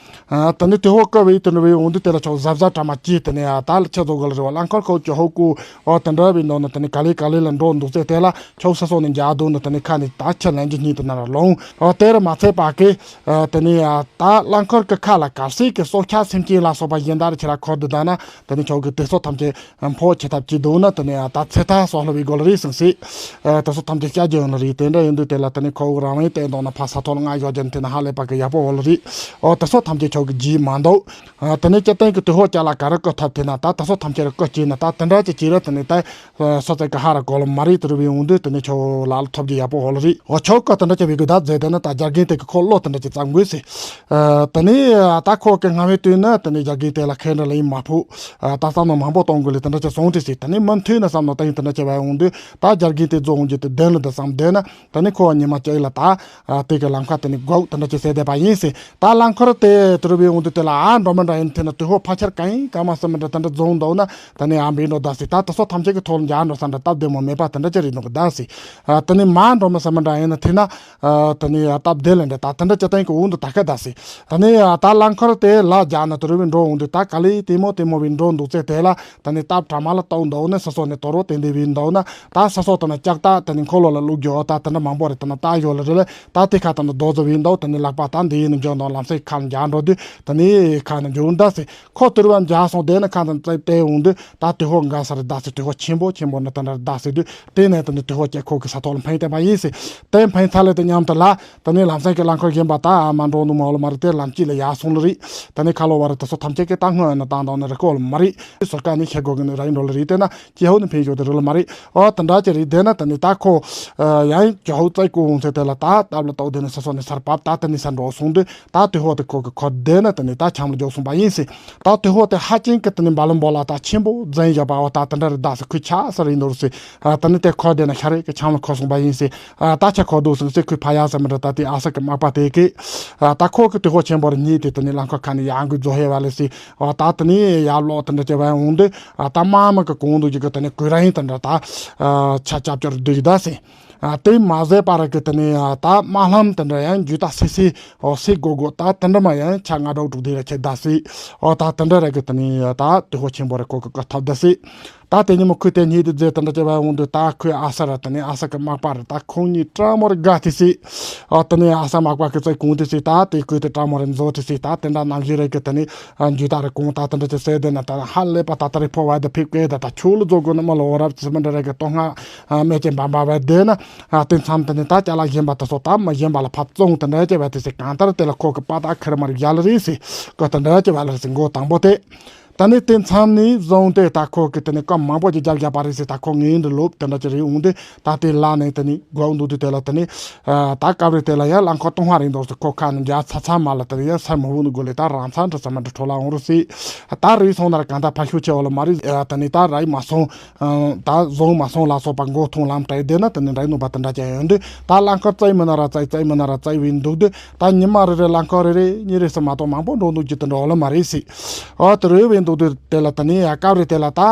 ཨ་དེ་ནས་དུས་ཧོ་བཀག་པའི་དེ་ནས་བའི་འོང་དུས་དེ་ལ་ཁྱོད་གཟབ་གཟབ་གྲ་མ་ཅི་དེ་ནས་ཨ་ད་ལ་ཁྱོད་ཚོ་གི་ལ་རེད་བ། རླངས་འཁོར་ཁོ་ཀྱི་ཧོ་ཀུ་ཨོ་དེ་འདྲ་བའི་ནང་ན་དེ་ནས་ག་ལེ་ག་ལེ་ལ་འགྲོ་འདུག་ཚེ་དེ་ལ་ཁྱོད་ས་སོ་ནས་འཇག་འདུག་ན་དེ་ནས་ཁ་ནས་ད་ཁྱི་ལན་གྱི་སྙིང་དེ་ན་ར་ལོང་། ཨོ་དེ་ར་མ་ཚད་པ་གི་ཨ་དེ་ནས་ཨ་ད་རླངས་འཁོར་གི་ཁ་ལ་གར་སིག་གི་སྲོག་ཆགས་སེམས་ཅན་ལ་སོགས་པ་གཞན་དག་ར་ཁྱེད་ར་འཁོར་དུ་བསྡད་ན་དེ་ནས་ཁྱོད་ཀྱི་དེ་སོ་ཐམས་ཅད་ཕོ་ཆེ་ཐབས་ཀྱི་འདུག་ན་དེ་ནས་ད་ཚེ་ཐག་སོགས་ལ་བའི་སྒོ་ལ་རེད་ཟིན་སྲིད། ཨ་དེ་སོ་ཐམས་ཅད་བསྐྱལ་རྒྱུ་ཡོང་ལ་རེད། དེ་འདྲ་ཡིན་དུས་དེ་ལ་དེ་ནས་ཁོ་བོ་རང་བའི་བསྟན་དོགས་ན་ཕ་ས་ཐོག་ལ་ང་ཡོད་རྒྱུ་ན་དེ་ན་ཧ་ལས་པ་གི་ཡག་པོ་འོ་ལ་རེད། ཨོ་དེ་སོ་ཐམས་ཅད་ཁྱོད་ཀྱི་རྗེས་མ་འདུག་ཨ་དེ་ནས་སྤྱི་བཏང་གི་དུས་ཧོ་ཅག་ལ་ག་རེ་བཀོད་ཐབས་དེ་ན་ད་དེ་སོ་ཐམས་ཅད་ར་བཀོད་བྱས་ན་ད་དེ་འདྲ་ཅིག་བྱས་ར་དེ་ནས་ད་སོ་ཚེ་གི་ཧ་ར་གོ་ལ་མ་རེད། དེ་རུ་བའི་འོང་དུས་དེ་ནས་ཁྱོད་ལ་ལ་ཐོབ་རྒྱུ་ཡག་པོ་འོ་ལ་རེད། ཨོ་ཁྱོད་བཀོད་དེ་འདྲ་ཅིག་བའི་གི་ད་མཛད་དེ་ན་ད་རྒྱ་རྒན་དེ་གི་ཁོ་བློ་དེ་འདྲ་ཅིག་བཙག་དགོས་སྲིད། ཨ་དེ་ནས་ད་ཁོ་གི་སྔ་བའི་དུས་ན་དེ་ནས་རྒྱ་རྒན་དེ་ལ་ཁེ་འདྲ་ལ་ཡིན་མ་ཕུག་ཨ་ད་བསམ་བློ་མང་པོ་གཏོང་དགོས་ལས་དེ་འདྲ་ཅིག་སོང་དེ་སྲིད། དེ་ནས་མུ་མཐུད་ན་བསམ་བློ་ད་ཡིན་དེ་འདྲ་ཅིག་བའི་འོང་དུས་ད་རྒྱ་རྒན་དེ་རྫོགས་འོང་རྒྱུ་དེ་བདེན་ལ་དེ་བསམ་བསྡད་ན། ད་ནི་ཁོ་བ་ཉི་མ་གཅིག་ལ་ད། ཨ་དེ་གི་ལམ་ཁ་དེ་ནི་སྒོག་དེ་འདྲ་ཅིག་ཟེར་བསྡད་པ་ཡིན་སྲིད། ད་རླངས་འཁོར་དེ་དུ་རུ་བའི་འོང་དུས་དེ་ལ་ཨ་འགྲོ་མི་འདྲ་ཡིན་དེ་ན་དུས་ཧོ་ཕ་ཆེར་གང་ཡིན་གང་མ་སེམས་མི་འདྲ་དེ་འདྲ་རྫོང་འདུག་ན་ད་ནི་ཨ་འབྲིང་འགྲོ་ད་སྲིད། ད་དེ་སོ་ཐམས་ཅད་ཀྱི་ཐོག་ལ་འཇག་འགྲོ་ས་འདྲ་སྟབས་བདེ་མོ་མེད་པ་དེ་འདྲ་ཅིག་རེད་འདུག་གི་ད་སྲིད། ཨ་དེ་ནི་མ་འགྲོ་མི་སེམས་མི་འདྲ་ཡིན་ན་དེ་ན། ཨ་དེ་ནི་ཨ་སྟབས་བདེ་ལས་འདྲ་ད་དེ་འདྲ་ཅིག་ད་ཡིན་གི་འོང་དུ་ད་ག་ད་སྲིད། ད་ནི་ཨ་ད་རླངས་འཁོར་དེ་ལ་འཇག་ན་དུ་རུ་བའི་འགྲོ་འོང་དུས་ད་ག་ལེ་དེ་མོ་དེ་མོ་བའི་འགྲོ་འདུག་ཚེ་དེ་ལ། ད་ནི་སྟབས་གྲ་མ་ལ་གཏོང་འདུག་ནི་སོ་སོ་ནས་དོ་རོ་དེ་འདི་བའི་འདུག་ན་ད་སོ་སོ་དང་ན་ལྕགས་ད་ད་ནི་འཁོར་ལོ་ལ་བླུག་རྒྱུ་ད་དེ་འདྲ་མང་པོ་རེད། ད་ན་ད་ཡོད་ལ་རེད་ལ་ད་དེ་ཁ་ད་ན་རྡོ་རྫི་བའི་འདུག་ད་ནི་ལག་པ་ད་འདི་ཡིན་ནི་འཇོག་འདུག་ལམ་སེང་ཁ་ན་འཇག་འགྲོ་དུས་ད་ནི་ཁ་ན་འཇུག་འདའ་སི་ཁོ་དུར་བ་འཇག་སོང་དེ་ན་ཁ་ད་ན་ཙེ་དེ་འོང་དུས་ད་དུས་ཧོ་འགའ་ས་རེད། ད་སི་དུས་ཧོ་ཆེན་པོ་ཆེན་པོ་ནི་ད་ན་རེད་ད་སི་དུས་དེ་ནས་ད་ནི་དུས་ཧོ་ཀྱེ་ཁོ་གི་ས་ཐོག་ལ་འཕེན་བསྟན་པ་ཡིན་སི་དེ་འཕེན་ཚ་ལེ་དེ་མཉམ་དུ་ལ། ད་ནི་ལམ་སེང་གི་རླངས་འཁོར་གཞན་པ་ད་ཨ་མ་འགྲོ་འདུག་མ་འོ་ལ་མ་རེད། དེ་ལམ་དཀྱིལ་ལ་ཡར་སོང་ལ་རེད། ད་ནི་ཁ་ལོ་བ་རེད། ད་སོ་ཐམས་ཅད་ཀྱི་ད་སྔོན་ན་བཏང་དང་ནི་རི་ཀོ་ལ་མ་རེད། སོ་ཀ་ནི་ཤེ་གོ་གི་ནི་ར་ཡིན་འགྲོ་ལ་རེད། དེ་ན་ཀྱི་ཧོ་ནི་འཕེན་ཞོ་དེ་རི་ལ་མ་རེད། ཨོ་ད་འདྲ་ཅི་རེད། དེ་ན་ད་ནི་ད་ཁོ་ཡང་ཀྱི་ཧོ་བཙལ་ཀུ་འོང་ཚེ་དེ་ལ་ད་སྟབས་ལ་ཏོག་དེ་ནི་ས་སོ་ནི་སར་བབས། ད་ད་ནི་ས་འགྲོ་སོང་དུས་ད་དུས་ཧོ་དེ་ཁོ་གི་ཁོ་དེ་ན་ད་ནི་ད་ཆམ་ལ་འཇོག་སོང་པ་ཡིན་སི། ད་དུས་ཧོ་དེ་ཧ་ཅང་གི་ད་ནི་འབའ་ལོ་འབོ་ལ་ད་ཆེན་པོ་འཛིན་བཞག་པ་ཨོ་ད་ད་འདྲ་རེད། ད་སི་ཁུ་ཆ་ས་རེད་འདུག་སི། ད་ནི་དེ་ཁོ་དེ་ན་ཤ་རེད་གི་ཆམ་ལ་ཁོ་སོང་པ་ཡིན་སི། ཨ་ད་ཆ་ཁོ་འདུག་སེང་སེ་ཁོས་ཕ་ཡ་ས་མི་འདྲ་ད་དེ་ཨ་ས་གི་མག་པ་དེ་གི། ཨ་ད་ཁོ་གི་དུས་ཧོ་ཆེན་པོར་ཉིད་དེ་དེ་ནི་རླངས་འཁོར་ཁ་ནས་ཡང་གི་རྫོ་ཧེ་བ་ལེ་སི། ཨ་ད་དེ་ནི་ཡར་ལོག་དེ་འདྲ་བྱེད་པ་འོང་དུས་ཨ་ད་མ་མ་གི་གོང་དུ་གི་གི་དེ་ནི་གོས་ར་ཡིན་དེ་འདྲ་ད། ཨ་ཆ་ཅབ་ཅོར་བསྡུས་ཀྱི་ད་སི། ཨ་དེ་མ་ཟད་པ་ར་གི་དེ་ནི་ཨ་ད་མ་ལྷམ་དེ་འདྲ་ཡང་འཇུ་ད་སི་སི། ཨོ་སི་གོ་གོ་ད་དེ་འདྲ་མ་ཡང་ཆ་ང་འདྲ་དྲུག་དེ་ར་ཁྱེད་ད་སི། ཨོ་ད་དེ་འདྲ་ར་གི་དེ་ནི་ཨ་ད་དུས་ཧོ་ཆེན་པོ་ར་ཁོ་གི་གི་ཐབས་ད་སི། ད་དེ་ཉིན་མོ་ཁོས་དེ་ཉིད་དུ་མཛད་དེ་འདྲ་བྱེད་པ་འོང་དུས་ད་ཁོས་ཨ་ས་ར་དེ་ནས་ཨ་ས་གི་མག་པ་ར་ད་ཁོང་གཉིས་ཀྲ་མོ་ར་དགའ་དེ་སྲིད། ཨ་དེ་ནས་ཨ་ས་མག་པ་གི་རྩེ་གུང་དེ་སྲིད། ད་དེ་ཁོས་དེ་ཀྲ་མོ་ར་མཛོ་དེ་སྲིད། ད་དེ་འདྲ་ནང་བཞིན་རེ་གི་དེ་ནས་འཇུ་ད་ར་གུང་ད་དེ་འདྲ་ཅིག་ཟེར་དེ་ན་ད་ཧ་ལས་པ་ད་ད་རེ་ཕོ་བ་དེ་ཕིག་གེ་ད་ད་ཆུ་ལ་རྫོགས་དགོས་ན་མ་ལོ་བ་རབ་ཙི་མི་འདྲ་རེ་གི་ཏོ་ང་མེ་ཅན་བམ་པ་བས་དེ་ན་དེ་མཚམས་དེ་ནས་ད་ཅ་ལག་གཞན་པ་དེ་སོགས་ད་མ་གཞན་པ་ལ་ཕབ་བཙོང་དེ་འདྲ་བྱེད་པ་དེ་སྲིད། གང་ལྟར་དེ་ལ་ཁོ་གི་པ་ད་ཁེར་མར་ཡ་ལ་རེད་སྲིད། ཁོ་དེ་འདྲ་བྱེད་པ་ལ་སྲིད་མགོ་དང་པོ་དེ། ད་ནི་དེ་མཚམས་ནས་བཟུང་སྟེ་ད་ཁོ་གི་དེ་ནི་སྐབས་མང་པོ་ཅིག་རྒྱབ་རྒྱབ་པ་རེད་ཟེར། ད་ཁོ་ངའི་འདི་ལོབ་དེ་འདྲ་ཅིག་རེད་འོང་དུས་ད་དེ་ལ་ནས་དེ་ནི་སྒོ་འདུག་དུས་དེ་ལ་དེ་ནི་ད་སྐབས་རེ་དེ་ལ་ཡང་རླངས་འཁོར་སྟོང་ཧ་རིང་འདུག་ཟེར། ཁོ་ཁ་ནས་རྒྱ་ཚ་ཚ་མ་ལ་དེ་ཡང་སར་མི་འོང་ནི་དགོས་ལས་ད་རང་ཚ་འདྲ་ཚ་མ་འདྲ་འཕྲོ་ལ་འོང་རུ་སྲིད། ད་རེད་སོང་ན་ར་གང་ལྟར་ཕ་ཤུ་ཆེ་བ་ལ་མ་རེད། ད་ནི་ད་རེད་མ་སོང་། ད་བཟུང་མ་སོང་ལ་སོགས་པ་མགོ་ཐུང་ལམ་བྲལ་བསྡད་ན་དེ་ནི་རེད་ནུས་པ་དེ་འདྲ་ཅན་ཡོང་དུས་ད་རླངས་འཁོར་བཙལ་མི་ན་ར་བཙལ་བཙལ་མི་ན་ར་བཙལ་བའི་འདུག་དུས། ད་ཉི་མ་རེ་རེ་རླངས་འཁོར་རེ་རེ་གཉིས་རེ་ཟེར་མ་གཏོགས་མང་པོ་འགྲོ་འདུག་རྒྱུ་དེ་འདྲ་འོ་ལ་མ་རེད་སྲིད། ཨོ་དེ་རེད་བས་འདུག་དུས་དེ་ལ་ད་ནི་ཡ་སྐབས་རེ་དེ་ལ་ད་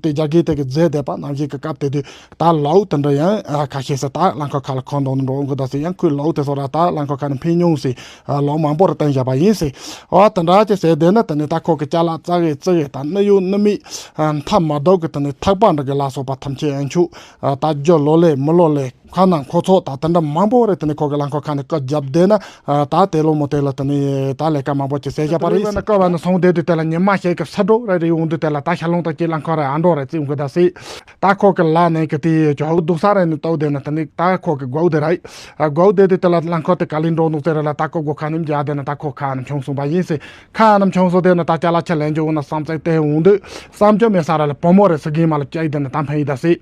དེ་རྒྱ་སྐད་དེ་གི་རྫས་བསྡད་པ་ནང་བཞིན་གི་སྐབས་དེ་དུས་ད་ལའུ་དེ་འདྲ་ཡང་ཁ་ཤས་སུ་ད་རླངས་འཁོར་ཁ་ལ་འཁོར་འདུག་འགྲོ་འགོ་ད་སྲིད། ཡང་ཁོས་ལའུ་དེ་སོགས་ར་ད་རླངས་འཁོར་ཁ་ནས་འཕེན་མྱོང་སྲིད། ལའུ་མང་པོ་ར་བསྟན་བཞག་པ་ཡིན་སྲིད། ཨོ་དེ་འདྲ་ཅི་ཟེར་བསྡད་ན་ད་ནི་ད་ཁོ་གི་ཅ་ལག་རྩ་གི་རྩི་གི་ད་ནི་ཡོད་ནི་མེད་མཐའ་མ་དོག་གི་ད་ནི་ཐག་པ་འདྲ་གི་ལ་སོགས་པ་ཐམས་ཅད་ཡང་ཆུ་ད་རྒྱུ་ལོ་ལེ་མི་ལོ་ལེ། ཁ་ནང་ཁོ་ཚོ་ད་དེ་འདྲ་མང་པོ་རེད། དེ་ནས་ཁོ་གི་རླངས་འཁོར་ཁ་ནས་བཀའ་བརྒྱབ་བསྡད་ན། ད་དེ་ལོ་མོ་དེ་ལ་དེ་ནས་ད་ལས་ཀ་མང་པོ་ཅིག་ཟེར་བཞག་པ་རེད། དེ་ནས་སྐབས་བ་ནས་སོང་བསྡད་དུས་དེ་ལ་ཉི་མ་ཞིག་གི་ས་འགྲོ་རེ་རེ་ཡོང་དུས་དེ་ལ་ད་ཤ་ལུང་དང་ཅི་རླངས་འཁོར་རེ་ཨ་འགྲོ་རེ་བརྩི་ཡོང་གི་ད་སྲིད། ད་ཁོ་གི་ལ་ནས་གི་དེ་ཇོ་ཧུ་སྡུག་ས་རེ་ནས་ལྟོ་བསྡད་ན་དེ་ནས་ད་ཁོ་གི་སྒོ་དེ་རེད། སྒོ་དེ་དུས་དེ་ལ་རླངས་འཁོར་དེ་ག་ལེ་འགྲོ་འདུག་ཟེར་རེ་ལ་ད་ཁོ་སྒོ་ཁ་ནས་མཇལ་བསྡད་ན་ད་ཁོ་ཁ་ནས་མཆོང་སོང་པ་ཡིན་སྲིད། ཁ་ནས་མཆོང་སོང་བསྡད་ན་ད་ཅ་ལག་འཇོག་ན་བསམ་ཚད་དེ་འོང་དུས་བསམ་རྒྱུ་མེད་ས་རེ་ལ་བུ་མོ་རེ་སི་གིན་མ་ལ་བཅའ་ཡི་བསྡད་ན་ད་འཕེན་ཡི་ད་སྲིད།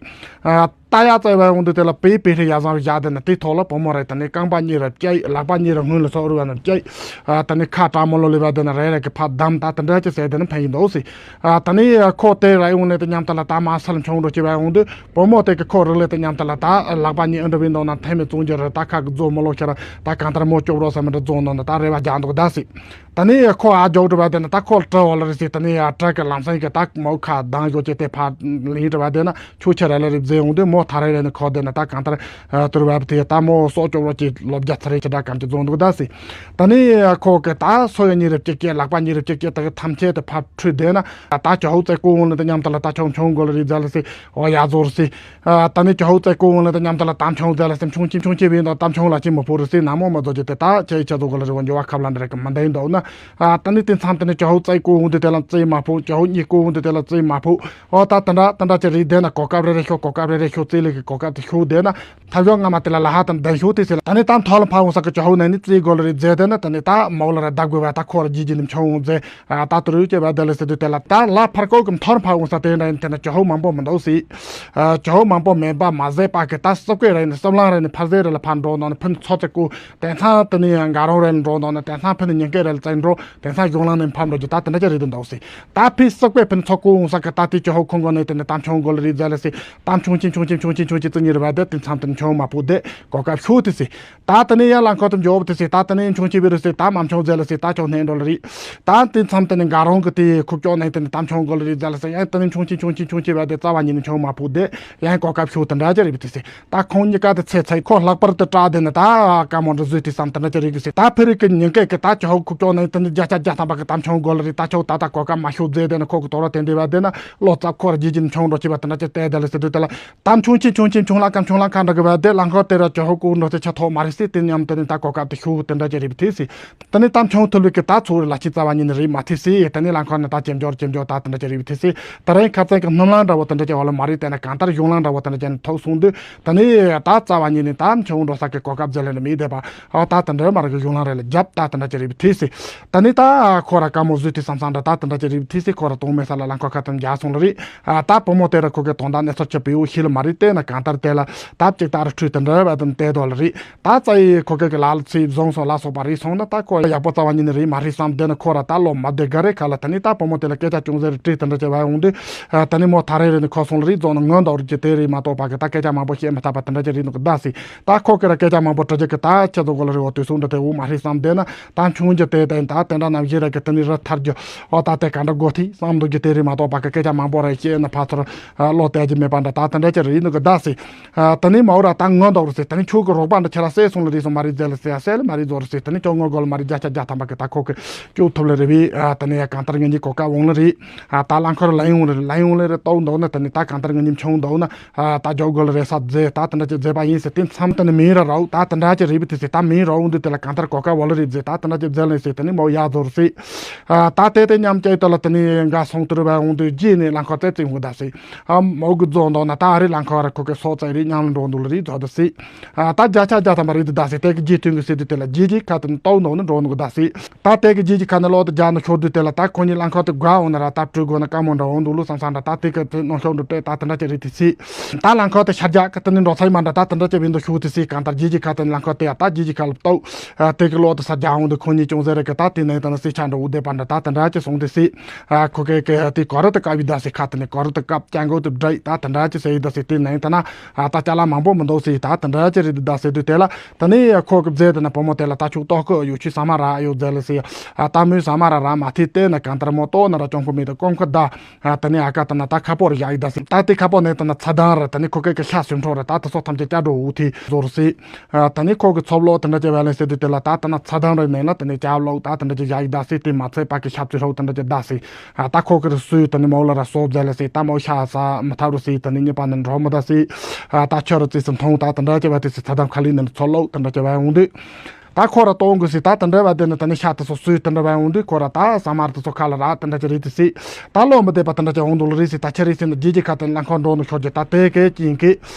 ད་ཡ་བཙལ་བའི་འོང་དུས་དེ་ལ་བེའི་བེའི་ཧྲི་ཡ་བཟང་རུ་བཞག་དེ་ན་དེའི་ཐོག་ལ་བུ་མོ་རེ་དེ་ནས་རྐང་པ་གཉིས་རུ་བཀྱག་ལག་པ་གཉིས་རུ་སྔོན་ལ་སོག་རུ་བ་ན་བཀྱག་ཨ་དེ་ནས་ཁ་གྲ་མོ་ལོ་ལེ་བ་དེ་ན་རེ་རེ་གི་ཕར་བསྡམས། ད་དེ་འདྲ་ཅི་ཟེར་དེ་ན་ཕན་གྱི་འདུག་ཟེར། ཨ་དེ་ནས་ཁོ་དེ་ར་ཡོང་ནས་དེ་མཉམ་དུ་ལ་ད་མ་སལ་མཆོང་འགྲོ་ཅི་བ་འོང་དུས་བུ་མོ་དེ་གི་ཁོ་རུ་ལེ་དེ་མཉམ་དུ་ལ་ད་ལག་པ་གཉིས་ཨ་འདྲ་བའི་འདོག་ན་ཐེ་མི་བཙོང་རྒྱུ་རུ་ད་ཁ་གི་རྫོ་མོ་ལོ་ཁྱེར་ད་གང་ལྟར་མོ་སྐྱོབ་རོགས་ས་མི་འདྲ་རྫོང་ནང་ན་ད་རེ་བ་རྒྱག་འདུག་ད་ཟེར། ད་ནི་ཁོ་ཨ་ཇོག་འགྲོ་བ་དེ་ན་ད་ཁོ་ལ་བྲི་འོ་ལ་རེ་ཟེར། ད་ནི་ཨ་བྲག་གི་ལམ་སེང་གི་ད་མོ་ཁ་གདང་ཞོག་ཅེ་དེ་ཕ་ལིང་འགྲོ་བ་དེ་ན་ཆུ་ཆེ་ར་ལ་རེ་བཟེ་འོང་དུས་མོ་ཐ་རེ་རེ་ནི་ཁོ་དེ་ན་ད་གང་ལྟར་ཨ་དུར་བ་དེ་ད་མོ་སོག་ཅོག་རོ་ཅེ་ལོ་བརྒྱ་ཚ་རེ་ཅེ་ད་གམ་ཅེ་རྫོང་འདུག་ད་ཟེར། ད་ནི་ཁོ་གི་ད་སོ་ཡ་གཉིས་རེ་བཅུ་སྐྱེ་ལག་པ་གཉིས་རེ་བཅུ་སྐྱེ་ད་གི་ཐམས་ཅད་དེ་ཕ་ཁྲུས་དེ་ན་ད་ཅོ་ཧོ་ཙེ་ཀོ་འོང་ལ་དེ་མཉམ་དུ་ལ་ད་ཆོང་ཆོང་གོ་ལ་རེ་ཛ་ལ་ཟེར། འོ་ཡ་ཟོར་སི། ཨ་ད་ནི་ཇོ་ཧོ་ཙེ་ཀོ་འོང་ལ་དང་མཉམ་དུ་ལ་དམ་ཆུང་ཟེར་ལ་སེམས་ཆུང་ཆེ་ཆུང་ཆེ་བས་དང་དམ་ཆུང་ལ་ཅི་མི་ཕོ་རུ་སི་ན་མོ་མ་ཟོ་ཅི་དེ་ད་ཆེ་ཆེ་ཟོ་གོ་ལ་རི་བ་འཇོ་བ་ཁབ་ལ་འདྲ་གི་མ་འདའི་འདོག་ན། ཨ་ད་ནི་དེ་མཚམས་དེ་ནི་ཇོ་ཧོ་ཙེ་ཀོ་འོང་དུ་དེ་ལ་ཙེ་མ་ཕོ། ཇོ་ཧོ་གཉིས་ཀོ་འོང་དུ་དེ་ལ་ཙེ་མ་ཕོ། ཨོ་ད་དེ་འདྲ་དེ་འདྲ་ཅི་རི་དེ་ན་གོ་སྐབས་རེ་རེ་ཤོ་གོ་སྐབས་རེ་རེ་ཤོ་ཙེ་ལི་གི་གོ་སྐབས་དེ་ཤོ་དེ་ན། ཐབས་ཡོད་སྔ་མ་དེ་ལ་ལ་ཧ་དང་ལྡན་ཤོ་དེ་སི་ལ་ད་ནི་ད་མཐོ་ལ་ཕ་འོང་ས་གི་ཇོ་ཧོ་ནས་ནི་ཙེ་གོ་ལ་རི་ཛེ་དེ་ན་ད་ནི་ད་མོ་ལ་ར་བདག་དགོས་བ་ད་ཁོ་ར་ཇི་ཇི་ནི་མཆོང་འོང་ཛེ། ཨ་ད་དུ་རུ་ཅེ་བ་དེ་ལ་སེ་དུ་དེ་ལ་ད་ལ་ཕར་ཀོ་གི་མཐོར་ཕར་འོང་ས་དེ་འདྲ་ཡིན་དེ་ན་ཇོ་ཧོ་མང་པོ་མི་འདུག་སི། ཨ་ཇོ་ཧོ་མང་པོ་མེད་པ་མ་ཟད་པ་གི་ད་སོབ་ཀེ་ར་ཡིན་སོབ་ལང་ར་ཡིན་ཕར་ཟེ་ར་ལ་ཕར་འགྲོ་ནང་ནི་ཕུན་ཚོགས་ཚེ་ཀུ་དེང་སང་དེ་ནི་ཡང་དགའ་རོང་ར་ལ་འགྲོ་ནང་ནི་དེང་སང་ཕུན་ཉིན་སྐད་ར་ལ་བཙལ་འགྲོ་དེང་སང་གཞུང་ལང་ནི་ཕམ་འགྲོ་རྒྱུ་ད་དེ་འདྲ་ཅི་རེད་དུ་འདུག་སི། ད་ཕི་སོབ་ཀེ་ཕུན་ཚོགས་ཀུ་འོང་ས་གི་ད་དེ་ཇོ་ཧོ་ཁོང་གོ་ནི་དེ་ནི་ད་མཆོང་གོ་ལ་རི་ཛ་ལ་སི། ད་མཆོང་ཆེན་མཆོང་ཆེན་མཆོང་ཆེན་མཆོང་ཆེན་ཙི་ཉི་རི་བ་དེ་དེ་མཚམས་དེ་ནི་མཆོང་མ་ཕུ་དེ་གོ་སྐབས་ཤོ་དེ་སི། ད་དེ་ནས་ཡང་ལང་ཁོ་དུ་འཇོག་དེ་སི་ད་དེ་ནས་མཆོང་ཆེ་བི་རུ་སི་ད་མ་མཆོང་ཟེར་ལ་སི་ད་ཆོག་ནས་འགྲོ་ལ་རི། ད་དེ་མཚམས་དེ་ནས་དགའ་རོང་གི་དེ་ཁུག་ཀྱོག་ནས་དེ་ནས་ད་མཆོང་གོ་ལ་རི་ཟེར་ལ་སི་ཡང་དེ་ནས་མཆོང་ཆེ་མཆོང་ཆེ་མཆོང་ཆེ་བ་དེ་རྩ་བ་ཉིད་ནས་མཆོང་མ་ཕུ་དེ་ཡང་གོ་སྐབས་ཤོ་དེ་འདྲ་ཅི་རེད་བི་དེ་སི། ད་ཁོང་གཉིས་ཀ་དེ་ཚེ་ཚེ་ཁོ་ལྷག་པར་དུ་སྐྲག་དེ་ནི་ད་དཀའ་མོ་འདྲ་བཟོས་དེ་བསམ་དེ་འདྲ་ཅི་རེད་གི་སི། ད་ཕི་རི་གི་ཉིན་སྐད་གི་ད་ཆོག་ཁུག་ཀྱོག་ནས་དེ་ནས་བརྒྱ་ཆ་བརྒྱ་ཐམ་པ་གི་ད་མཆོང་གོ་ལ་རི་ད་ཆོག་ད་ད་གོ་སྐབས་མ་ཤོ་ཟེར་དེ་ནི་ཁོ་གི་དོ་ར་དེ་འདྲ་བ་དེ་ན་ལོ་ཙཱ་ཁོ་ར་ཇི་ཇི་ནས་མཆོང་འགྲོ་ཅི་བ་དེ་འདྲ་ཅི་དེ་དེ་ལ་སི་དུ་དེ་ལ། ད་མཆོང་ཆེན་མཆོང་ཆེན་མཆོང་ལ་ཀ་མཆོང་ལ་ཀ་འདྲ་གི་བ་དེ་ལང་ཁོ་དེ་ར་ཇོ་ཧོ་ཀུ་འགྲོ་དེ་ཆ་ཐོག་མ་རེད་སི། དེ་མཉམ་དེ་ནི་ད་གོ་སྐབས་དེ་ཤུ་དེ་འདྲ་ཅི་རེད་བི་དེ་སི། དེ་ནི་ད་མཆོང་ཐུབ་ལི་གི་ད་ཚུར་ལ་ཅི་རྩ་བ་ཉིད་ནི་རེད་མ་ཐེ་སི། དེ་ནི་ལང་ཁོ་ནི་ད་ཅེམ་ཇོར་ཅེམ་ཇོར་ད་དེ་འདྲ་ཅི་རེད་བི་དེ་སི། ད་རེས་ཁ་ཚན་གི་སྣུམ་ལང་འདྲ་བོ་དེ་འདྲ་ཅི་བ་ལ་མ་རེད། དེ་ནི་གང་ལྟར་གཞུང་ལང་འདྲ་བོ་དེ་འདྲ་ཅི་ནི་ཐོག་སོང་དུས་དེ་ནི་ད་རྩ་བ་ཉིད་ནི་ད་མཆོང་འགྲོ་ས་གི་གོ་སྐབས་ཟེར་ལེ་ནི་མི་བསྡད་པ། ཨོ་ད་དེ་འདྲ་མ་ར་གི་གཞུང་ལང་རེ་ལ་རྒྱབ་ད་དེ་འདྲ་ཅི་རེད་བི་དེ་སི། ད་ནི་ད་ཁོ་ར་དཀའ་མོ་བཟོས་ཏེ་བསམ་བསམ་འདྲ་ད་དེ་འདྲ་ཅི་རེད་བི་དེ་སི། ཁོ་ར་གཏོང་མེད་ས་ལ་ལང་ཁོ་ཁ་ཐམ་རྒྱག་སོང་ལ་རེད། ཨ་ད་བུ་མོ་དེ་ར་ཁོ་གི་དོན་དག་གནས་ཚུལ་ཆེ་བའི་འུ་ཤི་ལ་མ་རེད། དེ་ན་གང་ལྟར་དེ་ལ་ད་གཅིག་ད་ར་ཁྲུས་དེ་འདྲ་བ་དང་དེ་དོ་ལ་རེད། ད་རྩ་ཡི་ཁོ་གི་གི་ལ་ལ་ཚིག་བཟུང་སོང་ལ་སོགས་པ་རེད་སོང་ན་ད་ཁོ་ཡག་པོ་རྩ་བ་ཉིད་ནས་རེད་མ་རེད་བསམ། དེ་ན་ཁོ་ར་ད་ལོ་མ་བདེ་ག་རེ་ཁ་ལ་ད་ནི་ད་བུ་མོ་དེ་ལ་སྐད་ཆ་ཅུང་ཟད་རེ་དྲིས་དེ་འདྲ་བྱས་བ་ཡོང་དུས། ཨ་ད་ནི་མོ་ཐ་རེ་རེ་ནི་ཁོ་སོང་ལ་རེད་རྫོགས་ན་ངོ་འདོགས་རེ་ཀྱི་དེ་རེད་མ་གཏོགས་པ་གི་ད་སྐད་ཆ་མང་པོ་བཤད་མི་ཐུབ་པ་དེ་འདྲ་ཅི་རེད་འདུག་གི་ད་སི། ད་ཁོ་གི་ར་སྐད་ཆ་མང་པོ་དྲི་རྒྱུ་གི་ད་ཁྱེད་ཚོ་གོ་ལ་རེ་བ་དུས་སུ་འདྲ་དེ་འུ་མ་རེད་བསམ། དེ་ན་ད་མཆོང་རྒྱུ་དེ་དེ་ད་དེ་འདྲ་ནམ་བཞི་ར་གི་དེ་ནི་ར་ཐར་རྒྱུ། ཨོ་ད་དེ་ག་འདྲ་དགོས་ཐིག་བསམ་འདུག་རྒྱུ་དེ་རེད་མ་གཏོགས་པ་གི་སྐད་ཆ་མང་པོ་ར་བཤད་ན་ཕ་ཚོར་བློ་གཏད་རྒྱུ་མེད་པ་འདྲ་ད་དེ་འདྲ་ཅི་རེད་འདུག་གི་ད་སི། ཨ་ད་ནི་མའོ་ར་ད་ངོ་འདོགས་རུ་སི། ད་ནི་ཁྱོད་ཀྱི་རོགས་པ་འདྲ་ཁྱེད་ར་སེ་སོང་ལ་རེད་སོང་མ་རེད་ཟེར་ལ་སི། ཨ་སེ་ལ་མ་རེད་ཟོ་རུ་སི། ད་ནི་ཁྱོད་ངོ་རྒོལ་མ་རེད་བརྒྱ་ཆ་བརྒྱ་ཐམ་པ་གི་ད་ཁོ་གི་སྐྱོབ་ཐུབ་ལ་རེད་བི། ཨ་ད་ནི་ཡ་གང་ལྟར་ངེད་གཉིས་གོ་སྐབས་འོང་ལ་རེད། ཨ་ད་ལང་ཁོ་ར་ལ་ཡོང་རེད་ལ་ཡོང་ལ་རེད་ལྟོགས་འདུག་ན་ད་ནི་ད་གང་ལྟར་ངེད་གཉིས་མཆོང་འདུག་ན། ཨ་ད་ཇོ་རྒོལ་རེད་ས་ཟེ་ད་དེ་འདྲ་ཅི་ཟེ་པ་ཡིན་ཟེ། དེ་མཚམས་ད་ནི་མིན་ར་རའུ་ད་དེ་འདྲ་ཅི་རེད་བི་དེ་ཟེ། ད་མིན་རའུ་འདུག་དེ་ལ་གང་ལྟར་གོ་སྐབས་འོང་ལ་རེད་ཟེ། ད་དེ་འདྲ་ཅི་ཟེ་ལ་སི། ད་ནི་མའོ་ཡ་ཟོ་རུ་སི། ཨ་ད་དེ་དེ་མཉམ་སྐྱེ་ལྟ་ལ་དེ་ནི་འགའ་སོང་དུ་རུ་བ་འོང་དུས་རྗེས་ནས་ལང་ཁོ་ཙེ་ཙི་འོང་གི་ད་སི། ཨ་མོ་གི་རྫོགས་འདོགས་ན་ད་ཨ་རི་ལང་ཁོ་ར་ཁོ་གི་སོ་ཙེ་རི་མཉམ་ལ་འགྲོ་འདུག་ལ་རི་རྫོགས་ད་སི། ཨ་ད་བརྒྱ་ཆ་བརྒྱ་ཐམ་པ་རི་དུ་ད་སི། དེ་གི་རྗེས་མཐུན་གི་སི་དུ་དེ་ལ་རྗེས་ཀྱི་ཁ་དུ་ལྟོ་འདོགས་ནི་འགྲོ་འདུག་ད་སི། ད་དེ་གི་རྗེས་ཀྱི་ཁ་ནི་ལོག་ཏུ་རྒྱ་ནི་ཤོར་དུས་དེ་ལ་ད་ཁོ་གཉིས་ལང་ཁོ་དུ་དགའ་འོང་ན་ར་ད་བྲོས་དགོས་ན་དཀའ་མོ་འདྲ་འོང་འདུག་ལུ་བསམ་བསམ་འདྲ་ད་དེ་གི་དེ་ནོ་ཤོར་འདུག་སྟེ་ད་དེ་འདྲ་ཅི་རི་དུ་སི། ད་ལང་ཁོ་དུ་ཤར་རྒྱ་གི་དེ་ནི་འགྲོ་ཚ་ཡི་མ་འདྲ་ད་དེ་འདྲ་ཅི་བིན་དུ་ཤུག་དུ་སི། གང་ལྟར་རྗེས་ཀྱི་ཁ་དུ་ནི་ལང་ཁོ་དེ་ཡ་ད་རྗེས་ཀྱི་ཁ་ལ་ལྟོ། ཨ་དེ་གི་ལོག་ཏུ་ས་རྒྱ་འོང་དུ་ཁོ་གཉིས་ཅུང་ཟད་རེ་གི་ད་དེ་ནས་ད་ན་སི་ཆ་འདྲ་འུ་དེ་པ་འདྲ་ད་དེ་འདྲ་ཅི་སོང་དུ་སི། ཨ་ཁོ་གེ་གེ་དེ་གོ་རུ་དུ་ཀ་བི་ད་སི་ཁ་དེ་ནི་གོ་རུ་དུ་ཀ་ཅང་གོ་དུ་བྲེ་ད་དེ་འདྲ་ཅི་སེ་ཡི་ད་སི། དེ་ནས་ད་ན་ཨ་ད་ཅ་ལ་མང་པོ་མི་འདུག་སི། ད་དེ་འདྲ་ཅི་རི་དུ་ད་སི་དུ་དེ་ལ་ད་ནི་ཁོ་གི་བཟེ་དེ་ན་བུ་མོ་དེ་ལ་ད་ཆུ་ཏོག་ཁོ་ཡོ་ཆུ་ས་མ་ར་ཡོ་ཟེ་ལ་སི། ཨ་ད་མུ་ས་མ་ར་ར་མ་ཐི་དེ་ན་གང་ལྟར་མོ་ཏོ་ན་ར་ཅོང་ཁོ་མི་ད་ཀོང་ཁོ་ད། ཨ་ད་ནི་ཨ་ཀ་ད་ན་ད་ཁ་པོ་ར་ཡ་ཡི་ད་སི། ད་དེ་ཁ་པོ་ནས་ད་ན་ཚ་དང་ར་ད་ནི་ཁོ་གེ་གེ་ཤ་སུན་ཁྲོ་ར་ད་ད་སོ་ཐམས་ཅད་ཅ་འགྲོ་འུ་ཐི་ཟོ་རུ་སི། ཨ་ད་ནི་ཁོ་གི་ཚོབ་ལོ་དེ་འདྲ་ཅེ་བ་ལེན་སེ་དུ་དེ་ལ་ད་ད་ན་ཚ་དང་རེ་ནས་ལ་དེ་ནི་ཅ་ལོ་ད་དེ་འདྲ་ཅེ་ཡ་ཡི་ད་སེ། དེ་མ་ཚད་པ་གི་ཤ་ཚུ་ཧྲོ་དེ་འདྲ་ཅེ་ད་སེ། ཨ་ད་ཁོ་གི་རུ་སུ་དེ་ནི་མོ་ལ་ར་སོ་བཟའ་ལེ་སེ། ད་མོ་ཤ་ས་མི་ཐབ་རུ་སེ་དེ་ནི་ཉེ་པ་ནི་འགྲོ་མི་ད་སེ། ཨ་ད་ཆོ་རུ་ཙི་སི་མཐོང་ད་དེ་འདྲ་ཅེ་བ་དེ་སེ་ཚ་དང་ཁ་ལི་ནི་ཚོ་ལོ་དེ་འདྲ་ཅེ་བ་ཡོང་དུས། ད་ཁོ་ར་གཏོང་དགོས་ཟེར། ད་དེ་འདྲ་བ་དེ་ནི་དེ་ནི་ཤ་དེ་ཚོ་གསོས་དེ་འདྲ་བ་ཡོང་དུས་ཁོ་ར་ད་ཟ་མར་དེ་ཚོ་ཁ་ལ་རག་དེ་འདྲ་ཅིག་རེད་དེ་སྲིད། ད་བློ་མི་བདེ་བ་དེ་འདྲ་ཅིག་འོང་འདུག་ལ་རེད་ཟེར། ད་ཁྱེད་རེད་ཟེར་ན་རྗེས་ཀྱི་ཁ་དེ་རླངས་འཁོར་འགྲོ་ནས་ཤོར་རྒྱུ་ད་དེ་གས་ཅིག་ཡིན་གི།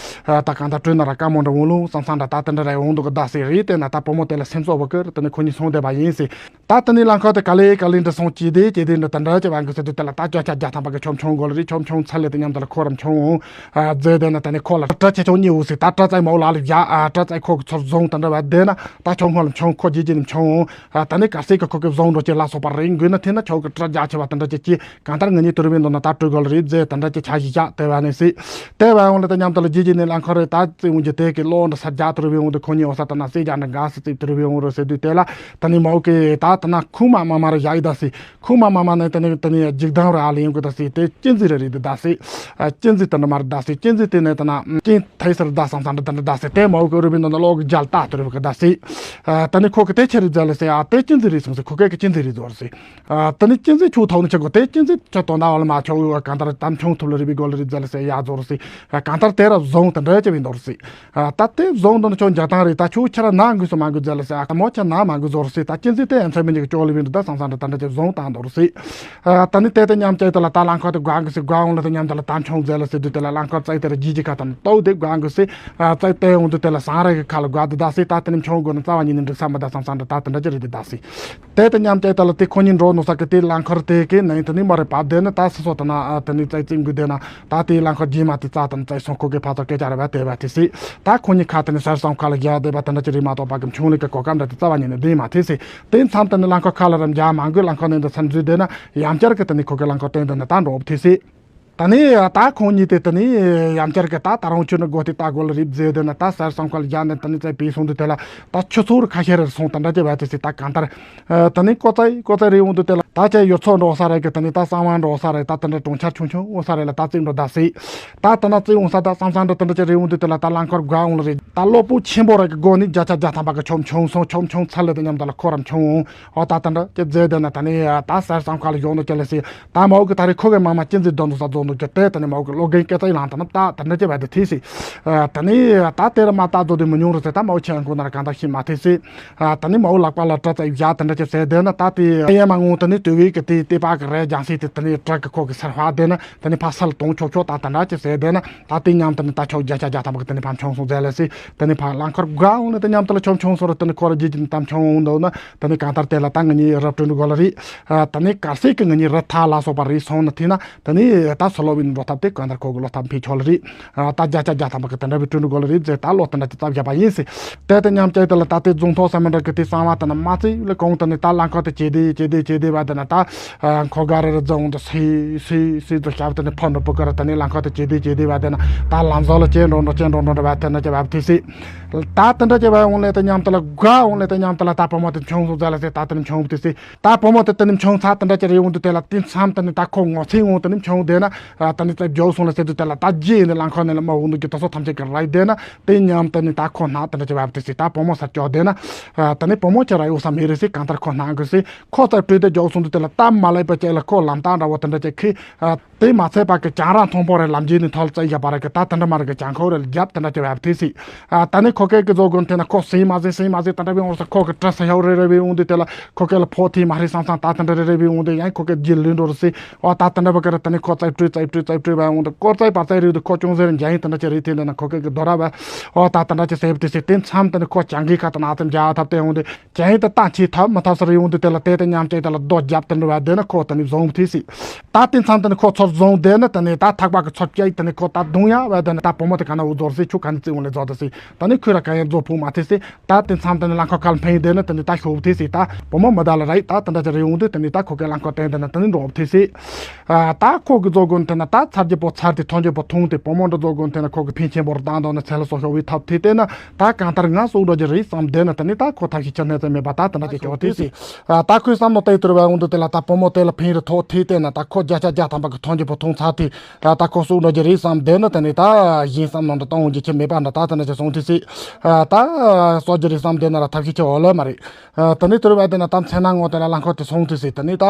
ད་གང་ལྟར་བྲོས་ན་ར་དཀའ་མོ་འདྲ་འོང་ལུང་བསམ་བསམ་འདྲ་ད་དེ་འདྲ་ར་འོང་འདུག་གི་ད་སྲིད་རེད། དེ་ན་ད་བུ་མོ་དེ་ལ་སེམས་གསོ་བ་གི་དེ་ནི་ཁོ་གཉིས་སོང་བསྡད་པ་ཡིན་ཟེར། ད་དེ་ནས་རླངས་འཁོར་དེ་ག་ལེ་ག་ལེ་འདྲ་སོང་ཅི་དེ་ཅི་དེ་འདྲ་དེ་འདྲ་ཅི་བ་གི་ཟེར་དུས་དེ་ལ་ད་བརྒྱ་ཆ་བརྒྱ་ཐམ་པ་གི་ཆོམ་ཆོམ་དགོས་ལ་རེད། ཆོམ་ཆོམ་ཚར་ལེ་དེ་མཉམ་དུ་ལ་ཁོ་རམ་ཆོམ་འོང་། ཨ་རྫས་དེ་ན་དེ་ནས་ཁོ་ལ་སྤྲ་ཆེ་ཆུང་གཉིས་འོང་ཟེར། ད་སྤྲ་ཚའི་མའོ་ལ་ལ་བཞག་ཨ་སྤྲ་ཚའི་ཁོ་གི་ཚུར་བཟུང་དེ་འདྲ་བ་དེ་ན་ད་ཆོམ་ཧོ་ལ་ཆོམ་ཁོ་རྗེས་རྗེས་ནས་ཆོམ་འོང་། ཨ་དེ་ནས་གར་སེ་གི་ཁོ་གི་བཟུང་འགྲོ་ཅེས་ལ་སོགས་པ་རེད། འགོས་ན་དེ་ན་ཆོག་གི་སྤྲ་རྒྱ་ཆེ་བ་དེ་འདྲ་ཅི་ཅི་གང་ལྟར་ང་གཉིས་དུ་རུ་བའི་མདོ་ན་ད་སྤྲོད་དགོས་ལ་རེད། རྫས་དེ་འདྲ་ཅི་ཆ་ཞིག་བཞག་དེ་བ་ནས་སྲིད། དེ་བ་འོང་ལ་དེ་མཉམ་དུ་ལ་རྗེས་རྗེས་ནས་རླངས་འཁོར་རེ་ད་རྩེ་འོང་རྒྱུ་དེ་གི་ལོག་འདྲ་ས་རྒྱ་དུ་རུ་བའི་འོང་དུ་ཁོ་གཉིས་འོ་ས་དེ་ན་སེ་རྒྱ་འདྲ་འགའ་སི་རྩེ་དུ་རུ་བའི་འོང་རུ་ཟེར་དུས་དེ་ལ་དེ་ནས་མའོ་གི་ད་དེ་ན་ཁུག་མ་མ་མ་རུ་བཞག་ཡི་ད་སྲིད། ཁུག་མ་མ་མ་ནས་དེ་ནས་དེ་ནས་འཇིག་སྡང་ར་ཨ་ལ་ཡིན་གི་ད་སྲིད། དེ་ཅི་འཛི་ར་རེད་ད་སྲིད། ཨ་ཅི་འཛི་དེ་འདྲ་མ་རེད་ད་སྲིད། ཅི་འཛི་དེ་ནས་དེ་ན་ཅི་ཐའི་སར་ད་སང་སང་འདྲ་དེ་འདྲ་ད་སྲིད། དེ་མའོ་གི་རུ་བའི་ནང་ན་ལོག་གི་རྒྱལ་ད་དུ་རུ་བ་གི་ད་སྲིད། ཨ་དེ་ནས་ཁོ་གི་དེ་ཆི་རེད་ཟེར་ལ་སྲིད། ཨ་དེ་ཅི་འཛི་རེད་སོང་སྲིད། ཁོ་གས་གི་ཅི་འཛི་རེད་ཟོ་ར་སྲིད། ཨ་དེ་ནས་ཅི་འཛི་ཆུ་ཐོག་ནས་ཆི་གོ་དེ་ཅི་འཛི་ཆ་དོན་དག་བ་ལ་མ་ཆོག་གི་བ་གང་ལྟར་དམ་ཆུང་ཐུབ་ལ་རི་བི་གོ་ལ་རི་ཛ་ལ་སེ་ཡ་ཛོ་ར་སི། གང་ལྟར་དེ་ར་བཟུང་དེ་འདྲ་ཅི་བི་འདོར་སི། ཨ་ད་དེ་བཟུང་དོན་ཆོ་འཇག་ཐང་རི་ད་ཆུ་ཆ་ར་ན་འགུལ་སོ་མ་འགུལ་ཛ་ལ་སེ། ཨ་མོ་ཆ་ན་མ་འགུལ་ཛོ་ར་སི། ད་ཅི་འཛི་དེ་ཨན་ཚ་མི་ཉིག་ཅོ་ལི་བི་འདི་ད་སང་སང་དེ་འདྲ་ཅི་བཟུང་དང་འདོར་སི། ཨ་ད་ནི་དེ་དེ་མཉམ་ཅི་དེ་ལ་ད་རླངས་འཁོར་དེ་སྒོ་འགུལ་སི། སྒོ་འོང་ལ་དེ་མཉམ་དེ་ལ་དམ་ཆུང་ཛ་ལ་སེ་དུ་དེ་ལ་རླངས་འཁོར་ཙི་དེ་ར་ཇི་ཇི་ཁ་དང་ཏོ་དེ་སྒོ་འགུལ་སི། ཨ་ཙི་དེ་འོང་དུ་དེ་ལ་སང་ར་གི་ཁ་ལ་སྒོ་དེ་ད་སི། ད་དེ་ནི་ཆུང་དགོས་ན་རྩ་བ་ཉིད་ནས་འགྲིག་ས་མི་ད་སང་སང་དེ་ད་དེ་འདྲ་ཅི་རེད་དེ་ད་སི། དེ་དེ་མཉམ་དེ་ལ་དེ་ཁོ་གཉིས་འགྲོ་ནོ་ས་གི་དེ་རླངས་འཁོར་དེ་གི་ནང་དེ་ནི་མ་རེད་པ། དེ་ནི་ད་སི་སོ་དེ་ན་ཨ་དེ་ནི་ཙི་ཙི་འགུལ་དེ་ན་ད་དེ་རླངས་འཁོར་རྗེས་མ་དེ་རྩ་དང་ཙི་སོང་ཁོ་གི་ཕ་ཚོ་སྐད་ཆ་རེད་པ་དེ་བ་དེ་སི། ད་ཁོ་གཉིས་ཁ་དེ་ནི་སར་སང་ཁ་ལ་རྒྱ་དེ་བ་དེ་འདྲ་ཅི་རེད་མ་གཏོགས་པ་གི་ཆུང་ལི་གི་གོ་སྐབས་འདྲ་དེ་རྩ་བ་ཉིད་ནས་དེ་མ་དེ་སི། དེ་མཚམས་དེ་ནི་རླངས་འཁོར་ཁ་ལ་རམ་རྒྱ་མ་འགུལ། རླངས་འཁོར་ནང་དུ་མཚམས་འཛུལ་དེ་ན་ཡང་བསྐྱར་གི་དེ་ནི་ཁོ་གི་རླངས་འཁོར་སྟེང་དེ་ནི་ད་འགྲོ་དེ་སི། ད་ནི་ད་ཁོང་གཉིས་དེ་དེ་ནི་ཡང་བསྐྱར་གི་ད་ད་རུང་ཆུ་ནི་སྒོ་དེ་ད་སྒོ་ལ་རིབ་ཟེར་དེ་ན་ད་སར་སང་ཁ་ལ་རྒྱ་ནི་དེ་ནི་ཙི་པི་སོང་དུ་དེ་ལ་ད་ཆུ་ཚོགས་རུ་ཁ་ཤས་རེ་སོང་དེ་འདྲ་ཅི་བ་དེ་སི། ད་གང་ལྟར་ཨ་དེ་ནི་ཀོ་ཙི་ཀོ་ཙི་རེ་འོང་དུ་དེ་ལ་ད་ཅི་ཡོད་ཚོ་འགྲོ་ས་རེ་གི་དེ་ནི་ད་གསང་བ་འགྲོ་ས་རེ་ད་དེ་འདྲ་གྲོང་ཆ་ཆུང་ཆུང་འོང་ས་རེ་ལ་ད་ཙི་འགྲོ་ད་སི། ད་དེ་ན་ཙི་འོང་ས་ད་གསང་ས་འདྲ་དེ་འདྲ་ཅི་རེ་འོང་དུ་དེ་ལ་ད་རླངས་འཁོར་སྒོ་འོང་ལ་རེ་ད་གློ་བུར་ཆེན་པོ་རེ་གི་སྒོ་ནི་བརྒྱ་ཆ་བརྒྱ་ཐམ་པ་གི་ཆོམ་ཆུང་སོང་། ཆོམ་ཆུང་ཚར་ལེ་དེ་མཉམ་དུ་ལ་ཁོ་རམ་ཆུང་འོང་། ཨོ་ད་དེ་འདྲ་ཅི་ཟེར་དེ་ན་ད་ནི་ད་སར་སང་ཁ་ལ་ཡོང་དུ་ཅི་ལེ་སི། ད་མའོ་གི་ད་རེ་ཁོ་གི་མ་མ་ཅི་འཛི་དོན་དུ་ས་རྫོང་དུ་གི་དེ་ད་ནི་མའོ་གི་བློ་འགན་སྐད་ཆ་ཡི་ལང་ད་ནི་ད་དེ་འདྲ་ཅི་བ་དེ་ཐི་སི། ད་ནི་ད་དེ་ར་མ་ད་རྫོ་དེ་མི་ཉུང་རུ་སི། ད་མའོ་ཆེ་ཡང་ཁོ་ན་ར་གང་ད་ཤི་མ་ཐི་སི། ད་ནི་མའོ་ལག་པ་ལ་སྤྲ་ཙ་ཡ་དེ་འདྲ་ཅི་ཟེར་དེ་ན་ད་དེ་ཡ་མ་ངུ་ད་ནི་དུ་བི་གི་དེ་དེ་པ་གི་རེ་ལྗང་སི་དེ་ད་ནི་སྤྲ་གི་ཁོ་གི་སར་ཧ་དེ་ན་ད་ནི་ཕ་སལ་གཏོང་ཆོག་ཆོག་ད་དེ་འདྲ་ཅི་ཟེར་དེ་ན་ད་དེ་མཉམ་ད་ནི་ད་ཆོག་བརྒྱ་ཆ་བརྒྱ་ཐམ་པ་གི་ད་ནི་ཕམ་ཆུང་སོང་ཟེར་ལེ་སི། ད་ནི་ཕ་རླངས་འཁོར་སྒོ་འོང་ནི་ད་མཉམ་ད་ལ་ཆོམ་ཆུང་སོང་ར་ད་ནི་ཁོ་ར་རྗེས་ཀྱི་ནི་དམ་ཆུང་འོང་འདུག་ན། ད་ནི་གང་ལྟར་དེ་ལ་ད་ང་གཉིས་རབ་སྤྲོད་འགྲོ་དགོས་ལ་རེད། ཨ་ད་ནི་གལ་སྲིད་ཀྱི་ང་གཉིས་རབ་ཐ་ལ་སོགས་པ་རེད་སོང་ན་དེ་ན་ད་ནི་ད་སོ་ལོ་བིན་འགྲོ་ཐབས་དེ་གང་ལྟར་ཁོ་གི་བློ་ཐབས་འཕེལ་ཆོག་ལ་རེད། ཨ་ད་བརྒྱ་ཆ་བརྒྱ་ཐམ་པ་གི་དེ་འདྲ་བའི་སྤྲོད་འགྲོ་དགོས་ལ་རེད་ཟེར་ད་བློ་དེ་འདྲ་དེ་རྩ་བཞག་པ་ཡིན་ཟེར། དེ་དེ་མཉམ་བཅས་དེ་ལ་ད་དེ་རྫོང་ཐོག་ས་མི་འདྲ་གི་དེ་གསང་བ་དེ་ན་མ་ཚེ་ལ་གོང་དེ་ནི་ད་རླངས་འཁོར་དེ་ཇེ་བདེ་ཇེ་བདེ་ཇེ་བདེ་བ་དེ་ན་ད་ཨ་འཁོར་ག་རེ་རེ་རྫོང་དུ་སི་སི་སི་དུ་ཞབས་དེ་ནི་ཕོ་འགྲོ་པོ་ག་རེ་དེ་ནི་རླངས་འཁོར་དེ་ཇེ་བདེ་ཇེ་བདེ་བ་དེ་ན་ད་ལམ་བཟོ་ལ་ཅན་འགྲོ་འགྲོ་ཅན་འགྲོ་འགྲོ་འགྲོ་བ་དེ་ན་ཅི་བ་དེ་སི། ད་དེ་འདྲ་ཅི་བ་འོང་ལེ་དེ་མཉམ་དེ་ལ་དགའ་འོང་ལེ་དེ་མཉམ་དེ་ལ་ད་བུ་མོ་དེ་མཆོང་སོང་ཟེར་ལ་ཟེར། ད་དེ་ནི་མཆོང་དེ་སི། ད་བུ་མོ་དེ་དེ་ནི་མཆོང་ཚ་དེ་འདྲ་ཅི་རེ་འོང་དུ་དེ་ལ་དེ་མཚམས་དེ་ནི་ད་ཁོ་ངོ་ཚེ་འོང་དེ་ནི་མཆོང་དེ་ན་ཨ་དེ་ནི་ད་རྒྱོ་སོང་ལ་ཟེར་དུ་དེ་ལ་ད་རྗེས་ནི་རླངས་འཁོར་ནི་ལ་མ་འོང་དུ་གི་ད་སོ་ཐམས་ཅད་ཀྱི་ར་དེ་ན་དེ་མཉམ་དེ་ནི་ད་ཁོ་ན་དེ་འདྲ་ཅི་བ་དེ་སི། ད་བུ་མོ་ས་ཅོ་དེ་ན་ཨ་དེ་ནི་བུ་མོ་ཅི་ར་ཡོད་ས་མེད་རེད་སི། གང་ལྟར་ཁོ་ན་གི་སི། ཁོ་ད་སྤྲོད་དེ་རྒྱོ་སོང་དུ་དེ་ལ་ད་མ་ལེགས་པ་ཅི་ལ་ཁོ་ལམ་སྟངས་འདྲ་བོ་དེ་འདྲ་ཅི་ཁི་ཨ། དེ་མ་ཚད་པ་གི་གྱང་ར་མཐོང་པོ་རེ་ལམ་རྗེས་ནས་ཐོལ་ཙེ་བཞག་པ་རེད་གི། ད་དེ་འདྲ་མ་རེད་གི། གྱང་ཁོ་རེ་ལ་རྒྱབ་དེ་འདྲ་ཅི་བ་དེ་སི། ཨ་ད་ནི་ཁོ་སྐད་ཀྱི་བཟོ་དགོན་དེ་ན་ཁོ་སེམས་མ་ཟིན་སེམས་མ་ཟིན་དེ་འདྲ་བའི་འོང་ས་ཁོ་གི་བཀྲ་ས་ཡོད་རེ་རེ་བའི་འོང་དུས་དེ་ལ་ཁོ་སྐད་ལ་ཕོ་ཐི་མ་རེད་བསམ་བསམ་ད་དེ་འདྲ་རེ་རེ་བའི་འོང་དུས་ཡང་ཁོ་སྐད་རྗེས་ལུས་འགྲོ་རེ་སི། ཨོ་ད་དེ་འདྲ་བ་གི་རེ་ད་ནི་ཁོ་ཙེ་བྲུས་ཙེ་བྲུས་ཙེ་བྲུས་བ་འོང་དུས་ཀོ་ཙེ་པ་ཙེ་རེ་དུ་ཁོ་ཅུང་ཟེར་འཇའ་ཡིན་དེ་འདྲ་ཅི་རེད། དེ་འདྲ་ན་ཁོ་སྐད་ཀྱི་རྡོ་ར་བ་ཨོ་ད་དེ་འདྲ་ཅི་ཟེར་བ་དེ་སི། དེ་མཚམས་དེ་ནི་ཁོ་གྱང་གི་ཁ་དང་ཨ་ཙམ་རྒྱ་ཐབས་དེ་འོང་དུས། གྱང་ཡིག་དེ་ལྟ་ཆེས་ཐབས་མི་ཐབས་སུ་རེ་ཡོང་དུས་དེ་ལ་དེ་དེ་མཉམ་བཅས་དེ་ལ་རྡོ་རྒྱབ་དེ་འདྲ་བ་དེ་ནི་ཁོ་དེ་ནི་བཟུང་ཐུབ་སྲིད། ད་དེ་མཚམས་དེ་ནི་ཁོ་ཚོར་བཟུང་དེ་ནི་དེ་ནི་ད་ཐག་པ་གི་ཚོར་སྐྱེས་དེ་ནི་ཁོ་ད་རྡུང་ཡ་བ་དེ་ནི་ད་བུ་མོ་དེ་ག་ན་འུ་རྫོར་སྲིད། ཆུ་ག་ནི་བཙིར་འོང་ལས་རྫོགས་ཐུབ་སྲིད། ད་ནི་ཁོས་ར་ག་ཡང་རྫོ་ཕུག་མ་ཐུབ་སྲིད། ད་དེ་མཚམས་དེ་ནི་རླངས་འཁོར་ཁ་ལ་འཕེན་དེ་ནི་དེ་ནི་ད་ཤོབ་ཐུབ་སྲིད། ད་བུ་མོ་མི་ད་ལ་རེད། ད་དེ་འདྲ་ཅི་རེ་ཡོང་དུས་དེ་ནི་ད་ཁོ་གི་རླངས་འཁོར་སྟེང་དེ་ནི་དེ་ནི་འགྲོ་ཐུབ་སྲིད། ཨ་ད་ཁོ་གི་རྫོ་དགོན་དེ་ན་ད་ཚར་གྱི་པོ་ཚར་དེ་ཐོན་གྱི་པོ་ཐུང་དེ་བུ་མོ་འདྲ་རྫོ་དགོན་དེ་ན་ཁོ་གི་ཕན་ཆེན་པོ་ར་བཏང་དོ་ནི་ཚེ་ལ་སོ་ཤོ་བའི་ཐབས་དེ་དེ་ན། ད་གང་ལྟར་ང་སུ་འགྲོ་རྒྱུ་རེད་བསམ་བསྡད་ན་དེ་ནི་ད་ཁོ་ཐབས་ཤེས་ཅི་ནས་ཙམ་མེད་པ་ད་དེ་འདྲ་ཅིག་ཅོག་དེ་སྲིད། ད་ཁོའི་བསམ་བློ་དེ་དུར་བའི་དབང་དུ་དེ་ལ་ད་བུ་མོ་དེ་ལ་ཕན་རེ་ཐོགས་ཐིག་དེ་ན་ད་ཁོ་བརྒྱ་ཆ་བརྒྱ་ཐམ་པ་གི་ཐོན་རྒྱུ་བུ་ཐུང་ཚར་དེ་ད་ད་ཁོ་སུ་འགྲོ་རྒྱུ་རེད་བསམ་བསྡད་ན་དེ་ནི་ད་གཞན་བསམ་བློ་འདྲ་གཏོང་འོང་རྒྱུ་ཆེ་མེད་པ་འདྲ་ད་དེ་འདྲ་ཅིག་སོང་དེ་སྲིད། ད་སོ་རྒྱུ་རེད་བསམ་བསྡད་ན་ལ་ཐབས་ཤེས་ཆེ་འོ་ལོ་མ་རེད། དེ་ནི་དུར་བའི་དེ་ན་ད་མཚན་ན་ངོ་དེ་ལ་རླངས་འཁོར་དེ་སོང་དེ་སྲིད། དེ་ནི་ད་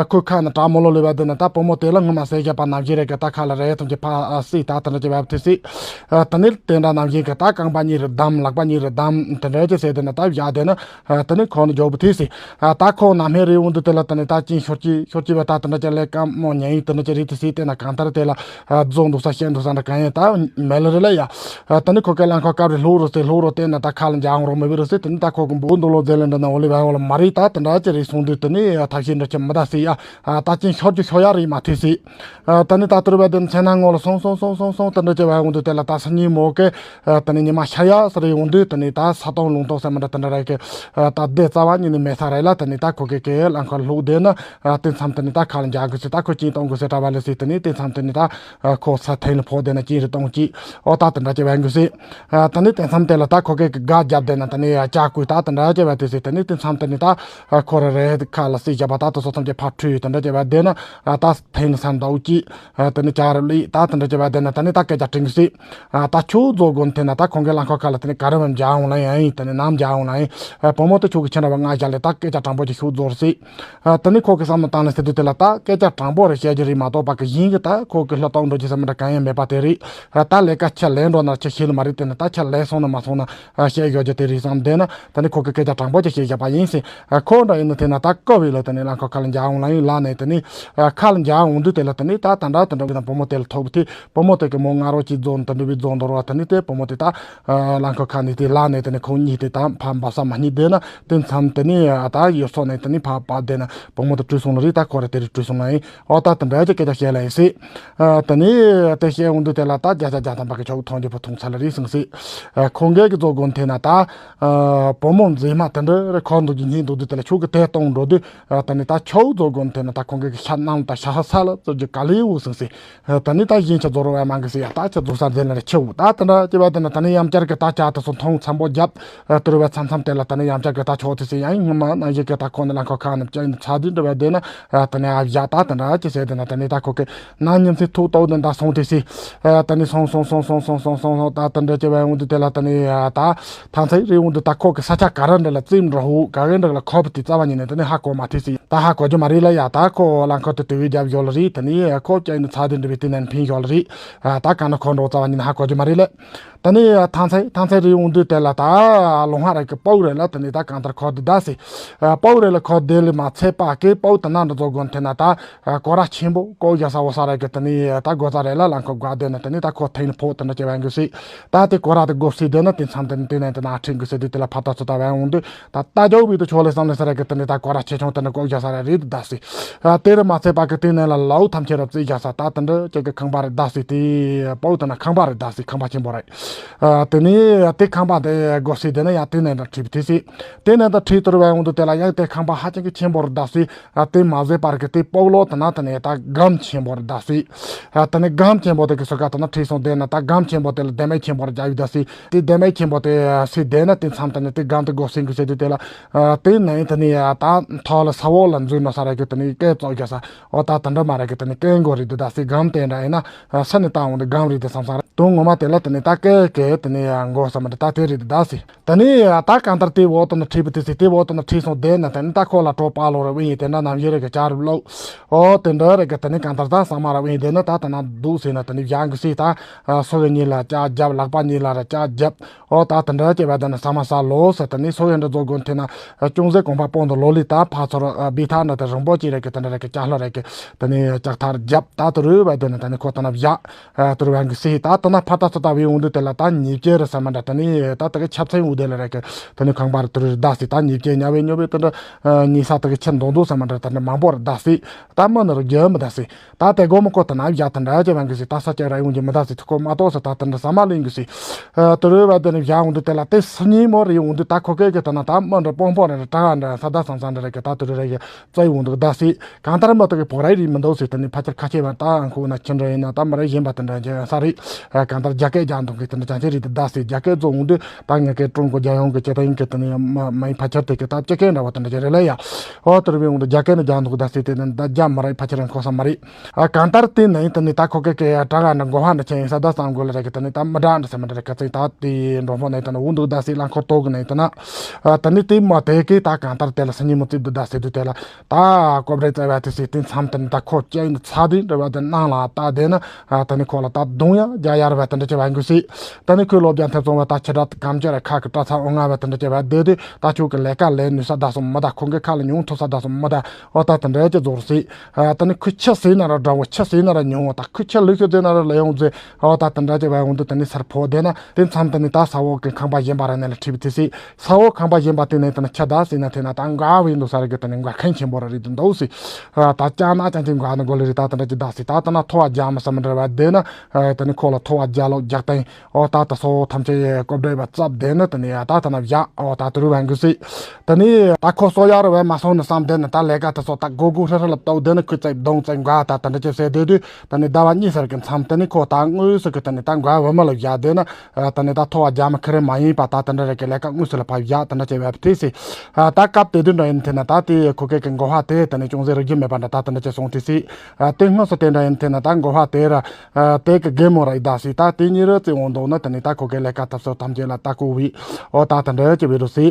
ཁོའི་ཁ་ན་གྲ་མོ་ལོ་ལུས་བའི་དེ་ན་ད་བུ་མོ་དེ་ལ་ངོ་མ་ཟས་བརྒྱབ་པ་ན། ནམ་ཞིག་རེ་གི་ད་ཁ་ལ་རེ་ཐམས་ཅད་ཕ་སྲིད་ད་དེ་འདྲ་ཅིག་བབ་ཐུག་སྲིད། ཨ་དེ་ནས་དེ་འདྲ་ནམ་ཞིག་གི་ད་རྐང་པ་གཉིས་རེ་བསྡམས། ལག་པ་གཉིས་རེ་བསྡམས། དེ་འདྲ་ཅིག་ཟེར་དེ་ན་ད་བཞག་དེ་ན་ཨ་དེ་ནས་ཁོ་ནི་མགྱོགས་པོ་ཐུག་སྲིད། ཨ་ད་ཁོ་ནམ་ཧེ་རེ་འོང་དུས་དེ་ལ་དེ་ནས་ད་ཅིང་ཤོར་གྱི་ཤོར་གྱི་བ་ད་དེ་འདྲ་ཅིག་ལས་ཀ་མོ་ཉན་ཡིན་དེ་འདྲ་ཅིག་རེད་དུ་སྲིད། དེ་ན་གང་ལྟར་དེ་ལ་ཨ་རྫོགས་འདུག་ས་བཤད་འདུག་ས་འདྲ་གང་ཡིན་ད་མེད་ལ་རེད་ལ་ཡ། ཨ་དེ་ནས་ཁོ་གི་རླངས་འཁོར་སྐབས་རེ་ལྷུག་རུ་སེ་ལྷུག་རུ་བལྟས་ན་ད་ཁ་ལ་འཇག་འོང་རོགས་མི་བི་རུ་སེ་དེ་ནས་ད་ཁོ་གི་འབུ་འདུག་ལོ་རྫས་ལ་འདྲ་ན་འོ་ལེ་བ་འོ་ལ་མ་རེད། ད་དེ་འདྲ་ཅིག་རེད་སོང་དུས་དེ་ནས་ཐབས་ཤེས་འདྲ་ཅིག་མི་ད་སྲིད་ཡ། ཨ་ད་ཅིང་ཤོར་རྒྱུ་ཤོར་ཡ་རེད་མ་ཐུག་སྲིད། ཨ་ད་ནི་ད་ཏུར་བ་དེ་མཚན་ན་ངོ་ལ་སོང་སོང་སོང་སོང་སོང་དེ་འདྲ་བྱས་བ་འོང་དུས་དེ་ལ་ད་སང་ཉིན་མོ་གི་ཨ་ད་ནི་ཉི་མ་ཤར་ཡ་ས་རེ་འོང་དུས་དེ་ནི་ད་ས་སྟོང་ལུང་སྟོང་ཟེར་མི་འདྲ་དེ་འདྲ་རེད་གི། ཨ་ད་སྡེ་རྩ་བ་ཉིད་ནས་མེད་ས་རེད་ལ། དེ་ནི་ད་ཁོ་གི་གི་རླངས་འཁོར་ལྷུག་དེ་ནི་ཨ་དེ་མཚམས་དེ་ནི་ད་ཁ་ལ་འཇག་དགོས་ཟེར། ད་ཁོ་ཅིང་གཏོང་དགོས་ཟེར་གྲྭ་བ་ལ་ཟེར། དེ་ནི་དེ་མཚམས་དེ་ནི་ད་ཨ་ཁོ་ས་ཐེངས་ལ་ཕོག་དེ་ན་ཅིང་རེ་གཏོང་ཅིག་ཨོ་ད་དེ་འདྲ་བྱས་བ་འགུལ་ཟེར། ཨ་ད་ནི་དེ་མཚམས་དེ་ལ་ད་ཁོ་གི་གི་སྒ་བརྒྱབ་དེ་ན་དེ་ནི་ཨ་ལྕགས་སྐུད་ད་དེ་འདྲ་བྱས་བ་དེ་ཟེར། དེ་ནི་དེ་མཚམས་དེ་ནི་ད་ཨ་ཁོ་ར་རེ་ཁ་ལ་སྲིད་བཞག་པ་ད་དེ་ཚོ་ཐམས་ཅད་ཕར་འཁྲུད་དེ་འདྲ་བྱས་བ་དེ་ན་ཨ་ད་ཐེངས་ལ་ས་འདའ་འུ་ཅིག་ཨ་དེ་ནི་ལྕགས་རི་ལི་ད་དེ་འདྲ་བྱས་བ་དེ་ན་དེ་ནི་ད་སྐད་ཆ་དྲིས་འགུལ་ཟེར། ཨ་ད་ཁྱོད་རྫོགས་དགོན་དེ་ན་ད་ཁོང་གི་རླངས་འཁོར་ཁ་ལ་དེ་ནི་ག་རེ་བ་འཇག་འོང་ལ་ཡང་ཡིན། དེ་ནི་ནམ་འཇག་འོང་ལ་ཡིན། ཨ་བུ་མོ་དེ་ཁྱོད་ཀྱི་ཁྱིམ་ར་བ་ང་བཞག་ལས་ད་སྐད་ཆ་དྲང་པོ་ཅིག་ཤོད་རྫོགས་ཟེར། ཨ་དེ་ནི་ཁོ་གི་བསམ་བློ་བཏང་ནས་ཟེར་དུས་དེ་ལ་ད་སྐད་ཆ་དྲང་པོ་རེ་བཤད་རྒྱུ་རེད་མ་གཏོགས་པ་གི་གཞན་གི་ད་ཁོ་གི་ལྷོ་གཏོང་འགྲོ་རྒྱུ་ཟེར་མི་འདྲ་གང་ཡང་མེད་པ་དེ་རེད། ཨ་ད་ལས་ཀ་ཁྱེད་ལས་འགྲོ་ན་ཁྱེད་ཤེས་ལ་མ་རེད། དེ་ནི་ད་ཁྱེད་ལས་སོང་ན་མ་སོང་ན་ཨ་བཤད་ཡོད་རྒྱུ་དེ་རེད་བསམ་དེ་ན་དེ་ནི་ཁོ་གི་སྐད་ཆ་དྲང་པོ་ཅིག་བཤད་བཞག་པ་ཡིན་ཟེར། ཨ་ཁོ་འདྲ་ཡིན་ན་དེ་ན་ད་སྐབས་ཡིན་ལ་དེ་ནི་རླངས་འཁོར་ཁ་ལ་འཇག་འོང་ལ་ཡིན་ལ་ནས་དེ་ནི་ཨ་ཁ་ལ་འཇག་འོང་དུས་དེ་ལ་དེ་ནི་ད་ད་འདྲ་དེ་འདྲ་གི་ན་བུ་མོ་དེ་ལ་ཐོབ་དེ་བུ་མོ་དེ་གི་མོ་ང་རོ་ཅིག་རྫོགས་ན་དེ་འདྲ་བའི་རྫོགས་འདོར་བ་དེ་ནི་དེ་བུ་མོ་དེ་ད་ཨ་རླངས་འཁོར་ཁ་ནས་དེ་ལ་ནས་དེ་ནི་ཁོང་གཉིས་དེ་ད་ཕ་འབབ་ས་མ་རྙེད་དེ་ན་དེ་མཚམས་དེ་ནི་ཨ་ད་ཡུལ་སོགས་ནས་དེ་ནི་ཕ་བབས་དེ་ན་བུ་མོ་དེ་བྲོས་སོང་ལ་རེད། ད་ཁོ་ར་དེ་རེད་བྲོས་སོང་ལ་ཡིན། ཨོ་ད་དེ་འདྲ་ཅིག་སྐད་ཆ་བཤད་ལ་ཡིན་སྲིད། ཨ་དེ་ནས་དེ་བཤད་འོང་དུས་དེ་ལ་ད་བརྒྱ་ཆ་བརྒྱ་ཐམ་པ་གི་ཆོག་མཐོང་རྒྱུ་བུ་མཐོང་ཚར་ལ་རེད་སོང་སྲིད། ཨ་ཁོང་གི་གི་རྫོགས་དགོན་དེ་ན་ད་ཨ་བུ་མོ་མཛེས་མ་དེ་འདྲ་རེ་ཁོ་འདུག་རྒྱུ་སྙིང་འདུག་དུས་དེ་ལ་ཁྱོད་ཀྱི་དེ་གཏོང་འགྲོ་དུས་ཨ་དེ་ནས་ད་ཁྱོད་རྫོགས་དགོན་དེ་ན་ད་ཁོང་གི་གི་ཤ་ནང་ད་ཤ་ཧ་ས་ལ་བཙོ་རྒྱུ་ག་ལེ་འུ་སོང་སྲིད། ཨ་དེ་ནས་ད་གཞན་ཆ་རྫོགས་རོགས་ཡ་མང་གི་སྲིད་ཡ། ད་ཆ་རྫོགས་ས་དེ་ལ་རེ་ཆེ་བོ་ད་དེ་འདྲ་ཅི་བ་དེ་ན་དེ་ནས་ཡང་བསྐྱར་གི་ད་ཆ་དེ་སོང་མཐོང་འཚམ་པོ་བརྒྱབ། ཨ་དུར་བ་མཚམས་མཚམས་དེ་ལ་དེ་ནས་ཡང་བསྐྱར་གི་ད་ཆོག་དེ་སྲིད་ཡང་སྔོན་མ་ནང་བཞིན་གི་ད་ཁོ་ནི་རླངས་འཁོར་ཁ་ནས་བཅར་ནས་ཚ་དུས་འདྲ་བ་དེ་ན་ཨ་དེ་ནས་ཨ་བཞག་ད་དེ་འདྲ་ཅི་ཟེར་དེ་ན་དེ་ནས་ད་ཁོ་གི་ནང་ཉིན་མཚན་ཐུག་ཏོག་དེ་འདྲ་སོང་དེ་སྲིད། ཨ་དེ་ནས་སོང་སོང་སོང་སོང་སོང་སོང་སོང་ད་དེ་འདྲ་ཅི་བ་འོང་དུས་དེ་ལ་དེ་ནས་ཨ་ད་ཐང་ཚེ་རེ་འོང་དུས་ད་ཁོ་གི་ས་ཆ་ག་ར་འདྲ་ལ་རྩིབ་འདྲ་ཧུ་ག་གེ་འདྲ་ལ་ཁོ་བ་དེ་རྩ་བ་ཉིད་ནས་དེ་ནས་ཧ་གོ་མ་ཐུབ་སྲིད། ད་ཧ་གོ་རྒྱུ་མ་རེད་ལ་ཡ། ད་ཁོ་རླངས་འཁོར་དེ་དུ་བའི་རྒྱབ་ཡོད་ལ་རེད། དེ་ནས་ཁོ་བཅད་ནས་ཚ་དེ་འདྲ་བའི་དེ་ནས་འཕེན་ཡོད་ལ་རེད། ཨ་ད་ག་ན་ཁོ་འགྲོ་རྩ་བ་ཉིད་ནས་ཧ་གོ་རྒྱུ་མ་རེད་ལ། ད་ནི་ཐང་ཚེ་ཐང་ཚེ་རི་འོང་དུས་དེ་ལ་ད་ལོ་ཧ་ར་གི་པའུ་རེ་ལ་དེ་ནི་ད་གང་ལྟར་ཁོ་དེ་ད་སི། པའུ་རེ་ལ་ཁོ་དེ་ལས་མ་ཚད་པ་གི་པའུ་དེ་ན་འདྲ་ཚོ་དགོན་དེ་ན་ད་ཀོ་ར་ཆེན་པོ་ཀོ་རྒྱ་ས་འོ་ས་ར་གི་དེ་ནི་ད་སྒོ་ས་རེ་ལ་ལང་ཁོ་དགོ་དེ་ན་དེ་ནི་ད་ཁོ་ཐེན་ཕོ་དེ་འདྲ་བྱེད་བ་འགུ་སི། ད་དེ་ཀོ་ར་དེ་སྒོ་སི་དེ་ན་དེ་མཚམས་དེ་ནི་དེ་ན་དེ་ན་ཁྲིད་འགུ་སི་དེ་དེ་ལ་ཕ་ད་ཚོ་ད་བ་འོང་དུས་ད་ད་ཇོ་བི་དུ་ཆོ་ལེ་སམ་ལེ་ས་ར་གི་དེ་ནི་ད་ཀོ་ར་ཆེ་ཆུང་དེ་ནི་ཀོ་རྒྱ་ས་ར་རེད་ད་སི། དེ་རུ་མ་ཚད་པ་གི་དེ་ནི་ལ་ལའུ་ཐམས་ཅད་ར་བརྩི་རྒྱ་ས་ད་དེ་འདྲ་ཅིག་གི་ཁང་པ་རེ་ད་སི། དེ་པའུ་དེ་ན་ཁང་པ་རེ་ད་སི། ཁང་པ་ཆེན་པོ་རེད། ཨ་དེ་ནས་དེ་ཁང་པ་དེ་སྒོ་སི་དེ་ན་ཡང་དེ་ནས་འདྲ་ཁྲིད་པ་དེ་སི། དེ་ནས་ད་ཁྲིད་དུར་བའི་འོང་དུ་དེ་ལ་ཡང་དེ་ཁང་པ་ཧ་ཅང་གི་ཆེན་པོ་རེ་ད་སི། ཨ་དེ་མ་ཟད་པར་གི་དེ་པའུ་ལོ་དེ་ན་དེ་ནས་ད་སྒམ་ཆེན་པོ་རེ་ད་སི། ཨ་དེ་ནས་སྒམ་ཆེན་པོ་དེ་གི་སོ་ག་དེ་ན་ཁྲིད་སོང་དེ་ན་ད་སྒམ་ཆེན་པོ་དེ་ལ་དེ་མེ་ཆེན་པོ་རེ་རྒྱ་ཡུ་ད་སི། དེ་དེ་མེ་ཆེན་པོ་དེ་སི་དེ་ན་དེ་མཚམས་དེ་ནས་དེ་སྒམ་དེ་སྒོ་སི་གི་སི་དེ་དེ་ལ་ཨ་དེ་ནས་དེ་ནས་ད་ཐོ་ལ་ས་འོག་ལ་འཛུལ་ནོ་ས་ར་གི་དེ་ནས་སྐད་བཙོག་རྒྱ་ས། འོ་ད་དེ་འདྲ་མ་རེད་གི་དེ་ནི་སྐད་མགོ་རེད་འདི་ད་སི། སྒམ་དེ་འདྲ་ཡིན་ན་ས་ནི་ད་འོང་དེ་སྒམ་རེད་དེ་བསམ་བསམ་རེད་དོན་ངོ་མ་དེ་ལ་དེ་ནི་ད་སྐད་སྐད་དེ་ནི་མགོ་བསམ་མ་རེད་ད་དེ་རེད་འདི་ད་སི། དེ་ནི་ད་གང་ལྟར་དེ་འོག་ཏུ་ནི་ཁྲིད་པ་དེ་སི་དེ་འོག་ཏུ་ནི་ཁྲིད་སོང་དེ་ན་དེ་ནི་ད་ཁོ་ལ་གྲོ་པ་ལོ་ར་བི་ཡིན་དེ་འདྲ་ནམ་ཡེ་རེད་གི་ཅ་རུ་ལོ། འོ་དེ་འདྲ་རེད་གི་དེ་ནི་གང་ལྟར་ད་ས་མ་ར་བི་ཡིན་དེ་ནི་ད་དེ་ན་འདུག་སི་ན་དེ་ནི་བཞག་གི་སི་ད་སོ་གི་གཉིས་ལ་ཅ་རྒྱབ་ལག་པ་གཉིས་ལ་ར་ཅ་རྒྱབ། ཨོ་ད་དེ་འདྲ་བྱས་པ་དེ་ནི་ས་མ་ས་ལོ་ཟེར་དེ་ནི་སོ་ཡན་འདྲ་རྫོགས་དགོན་དེ་ན་ཅུང་ཟད་གོང་འཕགས་སྤོང་དུ་ལོ་ལི་ད་ཕ་ཚོར་བི་ཐ་འདྲ་དེ་རིང་པོ་ཅི་རེད་གི་དེ་འདྲ་རེད་གི་ཅ་ལྷོ་རེད་གི་དེ་ནི་ལྕགས་ཐར་རྒྱབ་ད་དུ་རུ་བ་དེ་ནི་དེ་ནི་ཁོ་ད་ན་བཞག་དུ་རུ་བན་གི་སི་ད་དེ་ན་ཕ་ད་ཚོ་ད་བི་འོང་དུས་དེ་ལ་ད་ཉིས་བྱེ་རེད་ས་མ་འདྲ་དེ་ནི་ད་དེ་གི་ཆབ་སེང་འུ་དེ་ལ་རེད་གི་དེ་ནི་ཁང་པ་རུ་དུ་རུ་ད་སི་ད་ཉིས་བྱེ་ཉ་བའི་ཉོ་བའི་དེ་འདྲ་ཉི་ས་དེ་གི་ཆེ་མདོག་མདོག་ས་མ་འདྲ་དེ་འདྲ་མང་པོ་རུ་ད་སི་ད་མི་ནི་རུ་རྒྱུ་མི་ད་སི། ད་དེ་སྒོ་མོ་ཀོ་ད་ན་བཞག་དེ་འདྲ་ཅེ་བན་གི་སི་ད་ས་ཅེ་ར་ཡོང་གི་མི་ད་སི་ཐུ་ཀོ་མ་ཏོ་སི་ད་དེ་འདྲ་ས་མ་ལིང་གི་སི། ཨ་དུ་རུ་བ་དེ་ནི་བཞག་འོང་དུ་དེ་ལ་དེ་སི་ཉིན་མོ་རེ་ཡོང་དུ་ད་ཁོ་ཀེ་གི་ད་ན་ད་མི་འདྲ་པོང་པོ་རེ་རེ་ཏྲ་འདྲ་ས་ད་སང་སང་འདྲ་རེ་གི་ད་དུ་རུ་རེ་གི་ཙེ་འོང་དུ་ད་སི་གང་ལྟར་མི་དུ་གི་བོ་ར་རི་མི་འདུག་སི་དེ་ནི་ཕ་ཅར་ཁ་ཆེ་བ་ད་ཨང་ཁུ་ན་ཁྱི་འདྲ་ཡིན་ན་ད་མི་རེ་གཞན་པ་དེ་འདྲ་འཇལ་ཡང་ས་རི་གང་ལྟར་རྒྱ་སྐད་རྒྱག་འདུག་གི་ འདི་ཅང་ཅི་རེད་དེ་ད་སི་རྒྱ་སྐད་རྫོགས་འོང་དུས་ད་ངས་སྐད་ཀྲུང་གོ་རྒྱལ་ཡོངས་ཀྱི་སྤྱི་དང་ཡིན་གི་དེ་ནས་མ་མ་ཡིན་ཕལ་ཆེར་དེ་གི་ད་སྤྱི་སྐད་འདྲ་བ་དེ་འདྲ་ཅིག་རེད་ལ་ཡ། ཨོ་དེ་རུ་བའི་འོང་དུ་རྒྱ་སྐད་ནི་རྒྱག་འདུག་ད་སི་དེ་ནི་ད་རྒྱ་མ་རེད་ཕལ་ཆེར་ཡང་གོ་ས་མ་རེད། ཨ་གང་ལྟར་དེ་ནི་དེ་ནི་ད་ཁོ་སྐད་ཀྱི་དྲ་ག་འདྲ་མགོ་ཧ་འདྲ་ཆེ་ཡིན་ས་ད་བསམ་དགོས་ལ་རེད་གི་དེ་ནི་ད་མི་འདྲ་འདྲ་ས་མི་འདྲ་རེད་ག་ཚིག་ད་དེ་འགྲོ་ཕོ་ནི་དེ་ནི་འོང་འདུག་ད་སི་རླངས་འཁོར་ཏོག་གི་ནི་དེ་ན། ཨ་དེ་ནི་དེ་མ་དེ་གི་ད་གང་ལྟར་དེ་ལ་སི་ཉི་མོ་རྩིབ་འདུག་ད་སི་དུ་དེ་ལ། ད་ཀོ་བྲེ་བཙལ་བ་དེ་སི་སྟེང་མཚམས་དེ་ནི་ད་ཁོ་ཅི་ཡིན་ཚ་དེ་འདྲ་བ་དེ་ནང་ལ་ད་དེ་ན་ཨ་ད་ནི་ཁོ་ལ་ད་རྡུང་ཡ་རྒྱ་ཡར་བ་དེ་འདྲ་ཅི་བ་འགུ་སི། ད་ནི་ཁོའི་སློབ་སྦྱང་ཐེབས་ཚོང་བ་ད་ཁྱི་དྲག་གམ་ཅི་ར་ཁ་གི་སྐྲ་ཚ་འོ་ང་བ་དེ་འདྲ་ཅི་བ་དེ་དུས་ད་ཁྱོད་ཀྱི་ལས་ཀ་ལས་ནུས་ས་ད་སོང་མི་ད་ཁོང་གི་ཁ་ལ་ཉུང་ཐུབ་ས་ད་སོང་མི་ད་ཨོ་ད་དེ་འདྲ་ཅི་རྫོགས་སི། ཨ་ད་ནི་ཁོ་ཁྱི་སི་ན་ར་འདྲ་བོ་ཁྱི་སི་ན་ར་ཉུང་བ་ད་ཁོ་ཁྱི་ལུག་ཤོ་ཟེ་ན་ར་ལ་ཡོང་ཟེ། ཨོ་ད་དེ་འདྲ་ཅི་བ་འོང་དུས་ད་ནི་སར་ཕོ་དེ་ན་དེ་མཚམས་ད་ནི་ད་ས་འོག་གི་ཁང་པ་གཞན་པ་ར་ནས་ལ་ཁྲིད་བི་དེ་སི། ས་འོག་ཁང་པ་གཞན་པ་དེ་ནས་དེ་ན་ཁྱི་ད་སི་ན་དེ་ན་ད་འགའ་བའི་འདུག་ས་རེད་གི་དེ་ནས་འགའ་མཁན་ཆེན་པོ་ར་རེད་དུ་འདུག་སི། ཨ་ད་ཅང་ན་ཅང་ཅི་འགའ་ནི་གོ་ལེ་རེད་ད་དེ་འདྲ་ཅི་ད་སི་ད་དེ་ན་ཐོ་བ་རྒྱ་མི་ས་མི་འདྲ་བ་དེ་ན་ཨ་དེ་ནས་ཁོ་ལ་ཐོ་བ་རྒྱ་ལོག་རྒྱག་སྟེང་ཨོ་ད་ད་སོ་ཐམས་ཅད་ཀོ་བྲེ་བ་ཙབ་དེ་ན་དེ་ནས་ཨ་ད་དེ་ན་བཞག་ཨོ་ད་དེ་རུ་བ་འགུ་སི། དེ་ནས་ད་ཁོ་སོ་ཡ་རུ་བ་མ་སོང་ནི་བསམ་དེ་ན་ད་ལས་ཀ་དེ་སོ་ད་གོ་གོ་ཧྲ་ཧྲ་ལ་བཏོག་དེ་ན་ཁུ་ཙེ་གདོང་ཙེ་འགའ་ད་དེ་འདྲ་ཅི་སེ་དེ་དུས་དེ་ནས་ཟླ་བ་གཉིས་ཟེར་གི་མཚམས་དེ་ནས་ཁོ་ད་དངོས་སུ་གི་དེ་ནས་ད་འགའ་བུ་མ་ལ་བཞག་དེ་ན། ཨ་ད་ནི་ད་ཐོ་བ་རྒྱ་མི་ཁེ་རེ་མ་ཡིན་པ་ད་དེ་འདྲ་རེ་གི་ལས་ཀ་དངོས་སུ་ལ་ཕབ་བཞག་དེ་འདྲ་བྱས་པའི་དུས་སུ། ཨ་ད་སྐབས་དེ་དུས་འདྲ་ཡིན་དེ་ན་ད་དེ་ཁོ་སྐད་ཀྱི་མགོ་ཧ་དེ་དེ་ནི་ཅུང་ཟད་རིག་རྒྱུ་མེད་པ་འདྲ་ད་དེ་འདྲ་བྱས་སོང་དུས་སུ། ཨ་དེ་དངོས་སུ་དེ་འདྲ་ཡིན་དེ་ན་ད་མགོ་ཧ་དེ་ར་ཨ་དེ་གི་རྒན་མོ་ར་ཡི་ད་སི་ད་དེ་གཉིས་རུ་བརྩི་འོང་འདུག་ན་དེ་ནི་ད་ཁོ་སྐད་ལས་ཀ་ཐབས་སུ་ཐམས་ཅད་ལ་ད་ཀོ་བི་ཨོ་ད་དེ་འདྲ་བྱས་བི་རུ་སི།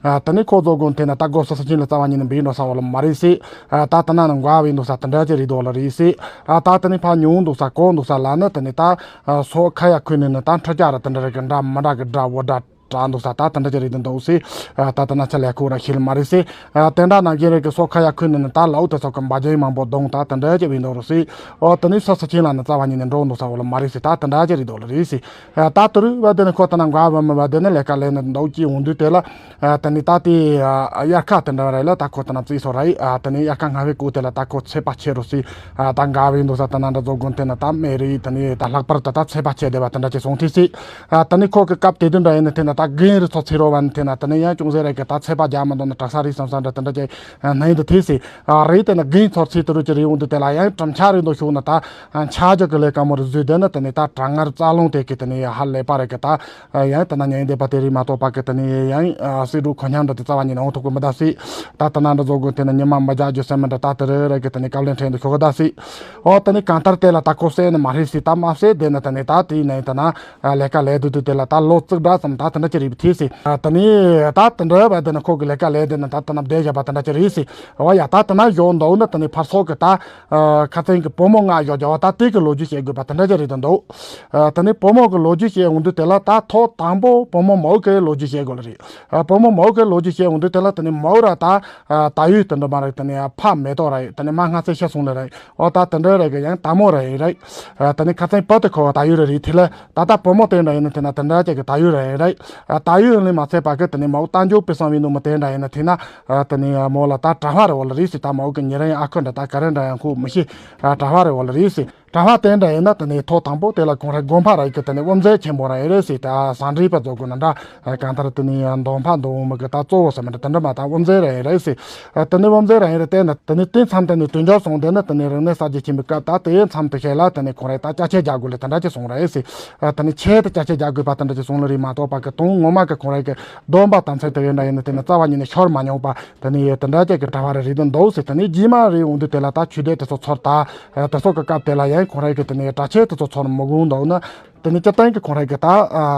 ཨ་ད་ནི་ཁོ་ཚོ་དགོན་དེ་ན་ད་སྒོ་སོ་སོ་ཆེན་ལ་རྩ་བ་ཉིད་ནས་འབིགས་འགྲོ་ས་བ་ལ་མ་རེད་སི། ཨ་ད་ད་ན་ནི་མགོ་བི་འདུག་ས་དེ་འདྲ་བྱས་རེད་འདུག་ལ་རེད་སི། ཨ་ད་དེ་ནི་ཕ་ཉུང་འདུག་ས་གོ་འདུག་ས་ལ་ནི་དེ་ནི་ད། ཨ་སོ་ཁ་ཡ་ཁུ་ནི་ནི་ད་འཕྲུལ་ཆས་ར་དེ་འདྲ་རེ་གི་འདྲ་མི་འདྲ་གི་འདྲ་བོ་འདྲ་འདྲ་འདུག་ས་ད་དེ་འདྲ་ཅི་རེད་དུ་འདུག་སི། ཨ་ད་ད་ན་ཆ་ལས་ཁུ་ར་ཤིལ་མ་རེད་སི། ཨ་དེ་འདྲ་ནང་བཞིན་རེ་གི་སོ་ཁ་ཡ་ཁུ་ནི་ནི་ད་ལའུ་དེ་ཚོ་གི་འབའ་ཇེ་མང་པོ་གདོང་ད་དེ་འདྲ་ཅི་བི་འདུག་རུ་སི། ཨོ་དེ་ནི་ས་ས་ཆེན་ལ་ནི་རྩ་བ་ཉིད་ནས་འགྲོ་འདུག་ས་བོ་ལ་མ་རེད་སི་ད་དེ་འདྲ་ཅི་རེད་འདུག་ལ་རེད་སི། ཨ་ད་དུ་རུ་བ་དེ་ནི་ཁོ་ད་ན་འགའ་བ་མི་བ་དེ་ནི་ལས་ཀ་ལས་ནི་འདུག་ཅི་འོང་དུས་དེ་ལ། ཨ་དེ་ནི་ད་དེ་ཨ་དབྱར་ཁ་དེ་འདྲ་རེད་ལ་ད་ཁོ་ད་ན་བརྩིས་སོ་ར་ཡི་ཨ་དེ་ནི་དབྱར་ཁ་སྔ་བའི་སྐོར་དེ་ལ་ད་ཁོ་ཚད་པ་ཆེ་རུ་སི། ཨ་ད་འགའ་བའི་འདུག་ས་ད་ན་འདྲ་བཟོ་དགོན་དེ་ན་ད་མེ་རི་དེ་ནི་ད་ལྷག་པར་དུ་ད་ཚད་པ་ཆེ་བསྡད་པ་དེ་འདྲ་ཅིག་སོང་ཐིག་སི། ཨ་དེ་ནི་ཁོ་གི་སྐབས་དེ་དུས་འདྲ་ཡིན་ན་དེ་ན་ད་རྒན་རི་ཚོ་ཚེ་རོ་བ་ནི་དེ་ན་དེ་ནི་ཡང་ཅུང་ཟད་རེ་གི་ད་ཚད་པ་རྒྱ་མི་འདུག་ན་དྲག་ས་རི་བསམ་ས་འདྲ་དེ་འདྲ་ཅིག་ཨ་ན་ཡིན་དུ་ཐིག་སི། ཨ་རི་དེ་ན་རྒན་ཚོར་ཚིག་དུ་རུ་ཅི་རི་འོང་དུ་དེ་ལ་ཡང་གྲམ་ཆ་རི་འདུག་ཤུག་ན་ད་ཨ་ཆ་ཇག་གི་ལས་ཀ་མོ་རི་བཟོས་དེ་ན་དེ་ནི་ད་གྲང་ངར་རྩ་རླུང་དེ་གི་དེ་ནི་ཧ་ལས་པ་རེ་གི་ད། ཡང་ད་ན་ཉན་བསྡད་པ་དེ་རིགས་མ་གཏོགས་པ་གི་དེ་ནི་ཡང་སྲིད་སྒྲུབ་ཁོ་ཉམས་འདྲ་དེ་རྩ་བ་ཉིད་ནས་འོང་ཐུབ་ཀི་མི་གདའ་སྲིད། ད་ད་ན་འདྲ་བཟོ་དགོས་དེ་ནི་ཉི་མ་མ་རྒྱག་རྒྱུ་སེམས་མི་འདྲ་ད་དེ་རེ་རེ་གི་དེ་ནི་བཀའ་ལན་འཕྲིན་དུ་ཤོག་གི་གདའ་སྲིད། ཨོ་དེ་ནི་གང་ལྟར་དེ་ལ་ད་ཁོ་སེ་ནི་མ་རེད་སྲིད་ད་མ་སེ་དེ་ནི་དེ་ནི་ད་དེ་ནི་དེ་ན་ལས་ཀ་ལས་དུ་དུ་དེ་ལ་ད་ལོ་བཙུགས་འདྲ་ཙམ་ད་དེ་འདྲ་ཅི་རིགས་ཐིག་སྲིད། དེ་ནི་ད་དེ་འདྲ་བ་དེ་ནི་ཁོ་གི་ལས་ཀ་ལས་དེ་ནི་ད་དེ་ན་བསྡད་བཞག་པ་དེ་འདྲ་ཅི་རིགས་སྲིད། ཨོ་ཡ་ད་དེ་ན་ཡོང་འདུག་ནི་དེ་ནི་ཕར་སོག་གི་ད། ཨ་ཁ་སང་གི་བུ་མོ་ང་ཡོད་ཀྱང་ད་དེ་གི་ལོ་རྒྱུས་བཤད་དགོས་པ་དེ་འདྲ་ཅིག་རེད་དོ་འདུག་ཨ་དེ་ནས་བུ་མོ་གི་ལོ་རྒྱུས་བཤད་འོང་དུས་དེ་ལ་ད་ཐོག་དང་པོ་བུ་མོ་མོ་གི་ལོ་རྒྱུས་བཤད་དགོས་ལ་རེད། ཨ་བུ་མོ་མོ་གི་ལོ་རྒྱུས་བཤད་འོང་དུས་དེ་ལ་དེ་ནས་མོ་ར་ད་ཨ་ད་ཡོད་དེ་འདྲ་མ་རེད། དེ་ནས་ཕ་མེ་ཏོག་ར་ཡོད། དེ་ནས་མ་སྔ་ཚེ་ཤི་སོང་ལ་རེད། ཨོ་ད་དེ་འདྲ་རེད་གི་ཡང་ད་མོ་ར་ཡིན་རེད། ཨ་དེ་ནས་ཁ་སང་བུ་དེ་ཁོ་ད་ཡོད་ར་རེད། དེ་ལ་ད་ད་བུ་མོ་དེ་འདྲ་ཡིན་ན་དེ་ན་དེ་འདྲ་ཅིག་གི་ད་ཡོད་ར་ཡིན་རེད། ཨ་ད་ཡོད་ཡིན་ལས་མ་ཚད་པ་གི་དེ་ནས་མོ་ད་འཇོག་པའི་བསམ་བའི་ནུ་མོ་དེ་འདྲ་ཡིན་ན་དེ་ན། ཨ་དེ་ནས་མོ་ལ་ད་གྲྭ་པ་རེ་བ་ལ་རེད་ཟེར། ད་མོ་གི་ཉེ་རིང་ཨ་ཁུ་འདྲ་ད་ག་རེ་འདྲ་ཡང་ཁུ་མི་ཤེས། ཨ་གྲྭ་པ་རེ་བ་ལ་རེད་ཟེར། གྲྭ་པ་དེ་འདྲ་ཡིན་ན་དེ་ནས་ཐོག་དང་པོ་དེ་ལ་ཁོང་རའི་དགོན་པ་ར་ཡི་གི་དེ་ནས་དབུ་མཛད་ཆེན་པོ་ར་ཡི་རེད་ཟེར། ད་ཟངས་གྲྭའི་པ་ཚོ་གི་ན་འདྲ་གང་ལྟར་དེ་ནས་མདོ་ཕ་མདོ་མི་གི་ད་གཙོ་བོ་ཟེར་མི་འདྲ་དེ་འདྲ་མ་ད་དབུ་མཛད་ར་ཡི་རེད་ཟེར། ཨ་དེ་ནས་དབུ་མཛད་ར་ཡི་རེད། དེ་ནས་དེ་ནས་དེ་མཚམས་དེ་ནས་དུས་འགྱུར་སོང་དེ་ནས་དེ་ནས་རིག་གནས་གསར་བརྗེ་ཆེན་པོའི་སྐབས་ད་དེའི་མཚམས་དེ་ཤེད་ལ་དེ་ནས་ཁོང་རའི་ད་ཅ་ཆས་རྒྱག་དགོས་ལ་དེ་འདྲ་ཅིག་སོང་ར་ཡི་ཟེར། ཨ་དེ་ནས་ཆེད་དུ་ཅ་ཆས་རྒྱག་དགོས་པ་དེ་འདྲ་ཅིག་སོང་ལ་རེད་མ་གཏོགས་པ་གི་དུང་ངོ་མ་གི་ཁོང་རའི་གི་སྡོམ་པ་དམ་ཚིག་དེ་འདྲ་ཡིན་ན་དེ་ནི་རྩ་བ་ཉིད་ནས་ཤོར་མ་མྱོང་བ་དེ་ནི་དེ་འདྲ་ཅིག་གི་གྲྭ་པ་རེ་རེ་དུ་འདུག་ཟེར། དེ་ནི་རྗེས་མ་རེ་འོང་དུས་དེ་ལ་ད་ཆོས་སྡེ་དེ་ཚོ་ཚོར་ད་དེ་ཚོ་གི་སྐབས་དེ་ལ་ཡང་ཁོང་རའི་གི་དེ་ནི་གྲྭ་ཆས་དེ་ཚོ་ཚོར་མི་དགོས་འདུག་ན་དེ་ནི་སྤྱིར་བཏང་གི་ཁོང་རའི་གི་ད་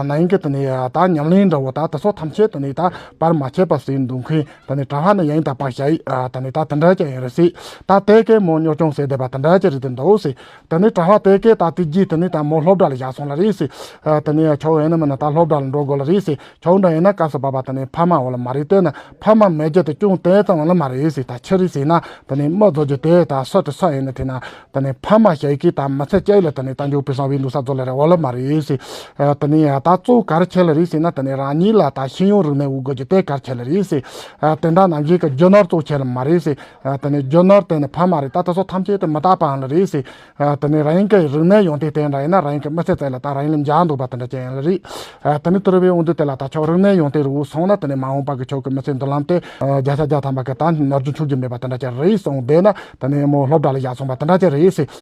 ན་ཡིན་གི་དེ་ནི་ད་ཉམས་ལེན་འདྲ་བོ་ད་དེ་ཚོ་ཐམས་ཅད་དེ་ནི་ད་བར་མ་ཆད་པ་ཟིན་འདུག་མཁན་དེ་ནི་གྲྭ་པ་ནི་ཡང་དག་པ་ཞིག་དེ་ནི་ད་དེ་འདྲ་ཅིག་ཡིན་རེད་ཟེར། ད་དེ་གི་མོ་གཉོར་སྐྱོང་ཟེར་བསྡད་པ་དེ་འདྲ་ཅིག་རེད་དུ་འདུག་ཟེར། དེ་ནི་གྲྭ་པ་དེ་གས་ད་དེ་རྗེས་དེ་ནི་ད་མོ་སློབ་གྲྭ་ལ་བཞག་སོང་ལ་རེད་ཟེར། ཨ་དེ་ནི་ཁྱོད་ཡིན་ན་མིན་ན་ད་སློབ་གྲྭ་ལ་འགྲོ་དགོས་ལ་རེད་ཟེར། ཁྱོད་འདྲ་ཡིན་ན་སྐབས་སུ་བབ་པ་དེ་ནི་ཕ་མ་འོ་ལ་མ་རེད། དེ་ནི་ཕ་མ་མེད་རྒྱུ་དེ་ཅུང་དེ་ཙམ་འོ་ལ་མ་རེད་ཟེར། ད་ཆི་རེད་ཟེར་ན་དེ་ནི་མི་བཟོ་རྒྱུ་དེ་ད་སུ་དེ་སུ་ཡིན་ན་དེ་ན་དེ་ནི་ཕ་མ་ཞིག་གིས་ད་མི་ཚེ་གཅིག་ལ་དེ་ནི་ད་མགྱོགས་པའི་བསམ་པའི་འདུག་ས་ཚོ་ལ་རེད་འོ་ལ་མ་རེད་ཟེར། ཨ་དེ་ནི་ད་གཙོ་ག་རེ་ཆེ་ལ་རེད་ཟེར་ན་དེ་ནི་རང་ཉིད་ལ་ད་ཤེས་ཡོན་རིག་གནས་དབུལ་དགོས་རྒྱུ་དེ་ག་རེ་ཆེ་ལ་རེད་ཟེར། ཨ་དེ་འདྲ་ནམ་ཞིག་གི་རྒྱུ་ནོར་གཙོ་ཆེ་ལ་མ་རེད་ཟེར། ཨ་དེ་ནས་རྒྱུ་ནོར་དེ་ནི་ཕ་མ་རེད། ད་དེ་ཚོ་ཐམས་ཅད་དེ་མི་རྟག་པའང་ལ་རེད་ཟེར། ཨ་དེ་ནས་རང་ཉིད་ཀྱི་རིག་གནས་ཡོན་ཏན་དེ་འདྲ་ཡིན་ན་རང་ཉིད་ཀྱི་མི་ཚེ་ཚད་ལ་ད་རང་ཉིད་ལ་འཇགས་འདུག་པ་དེ་འདྲ་ཅན་ཡང་ལ་རེད། ཨ་དེ་ནས་དུ་རུ་བའི་འོང་དུས་དེ་ལ་ད་ཁྱོད་རིག་གནས་ཡོན་ཏན་རུ་སོང་ན་དེ་ནས་མ་འོངས་པ་གི་ཁྱོད་ཀྱི་མི་ཚེ་མདུན་ལམ་དེ་ཨ་བརྒྱ་ཆ་བརྒྱ་ཐམ་པ་གི་ད་ནོར་རྒྱུ་འཆུག་རྒྱུ་མེད་པ་དེ་འདྲ་ཅན་རེད་སོང་བསྡད་ན་དེ་ནས་མོ་སློབ་གྲྭ་ལ་བཞག་སོང་པ་དེ་འདྲ་ཅན་རེད་ཟེར།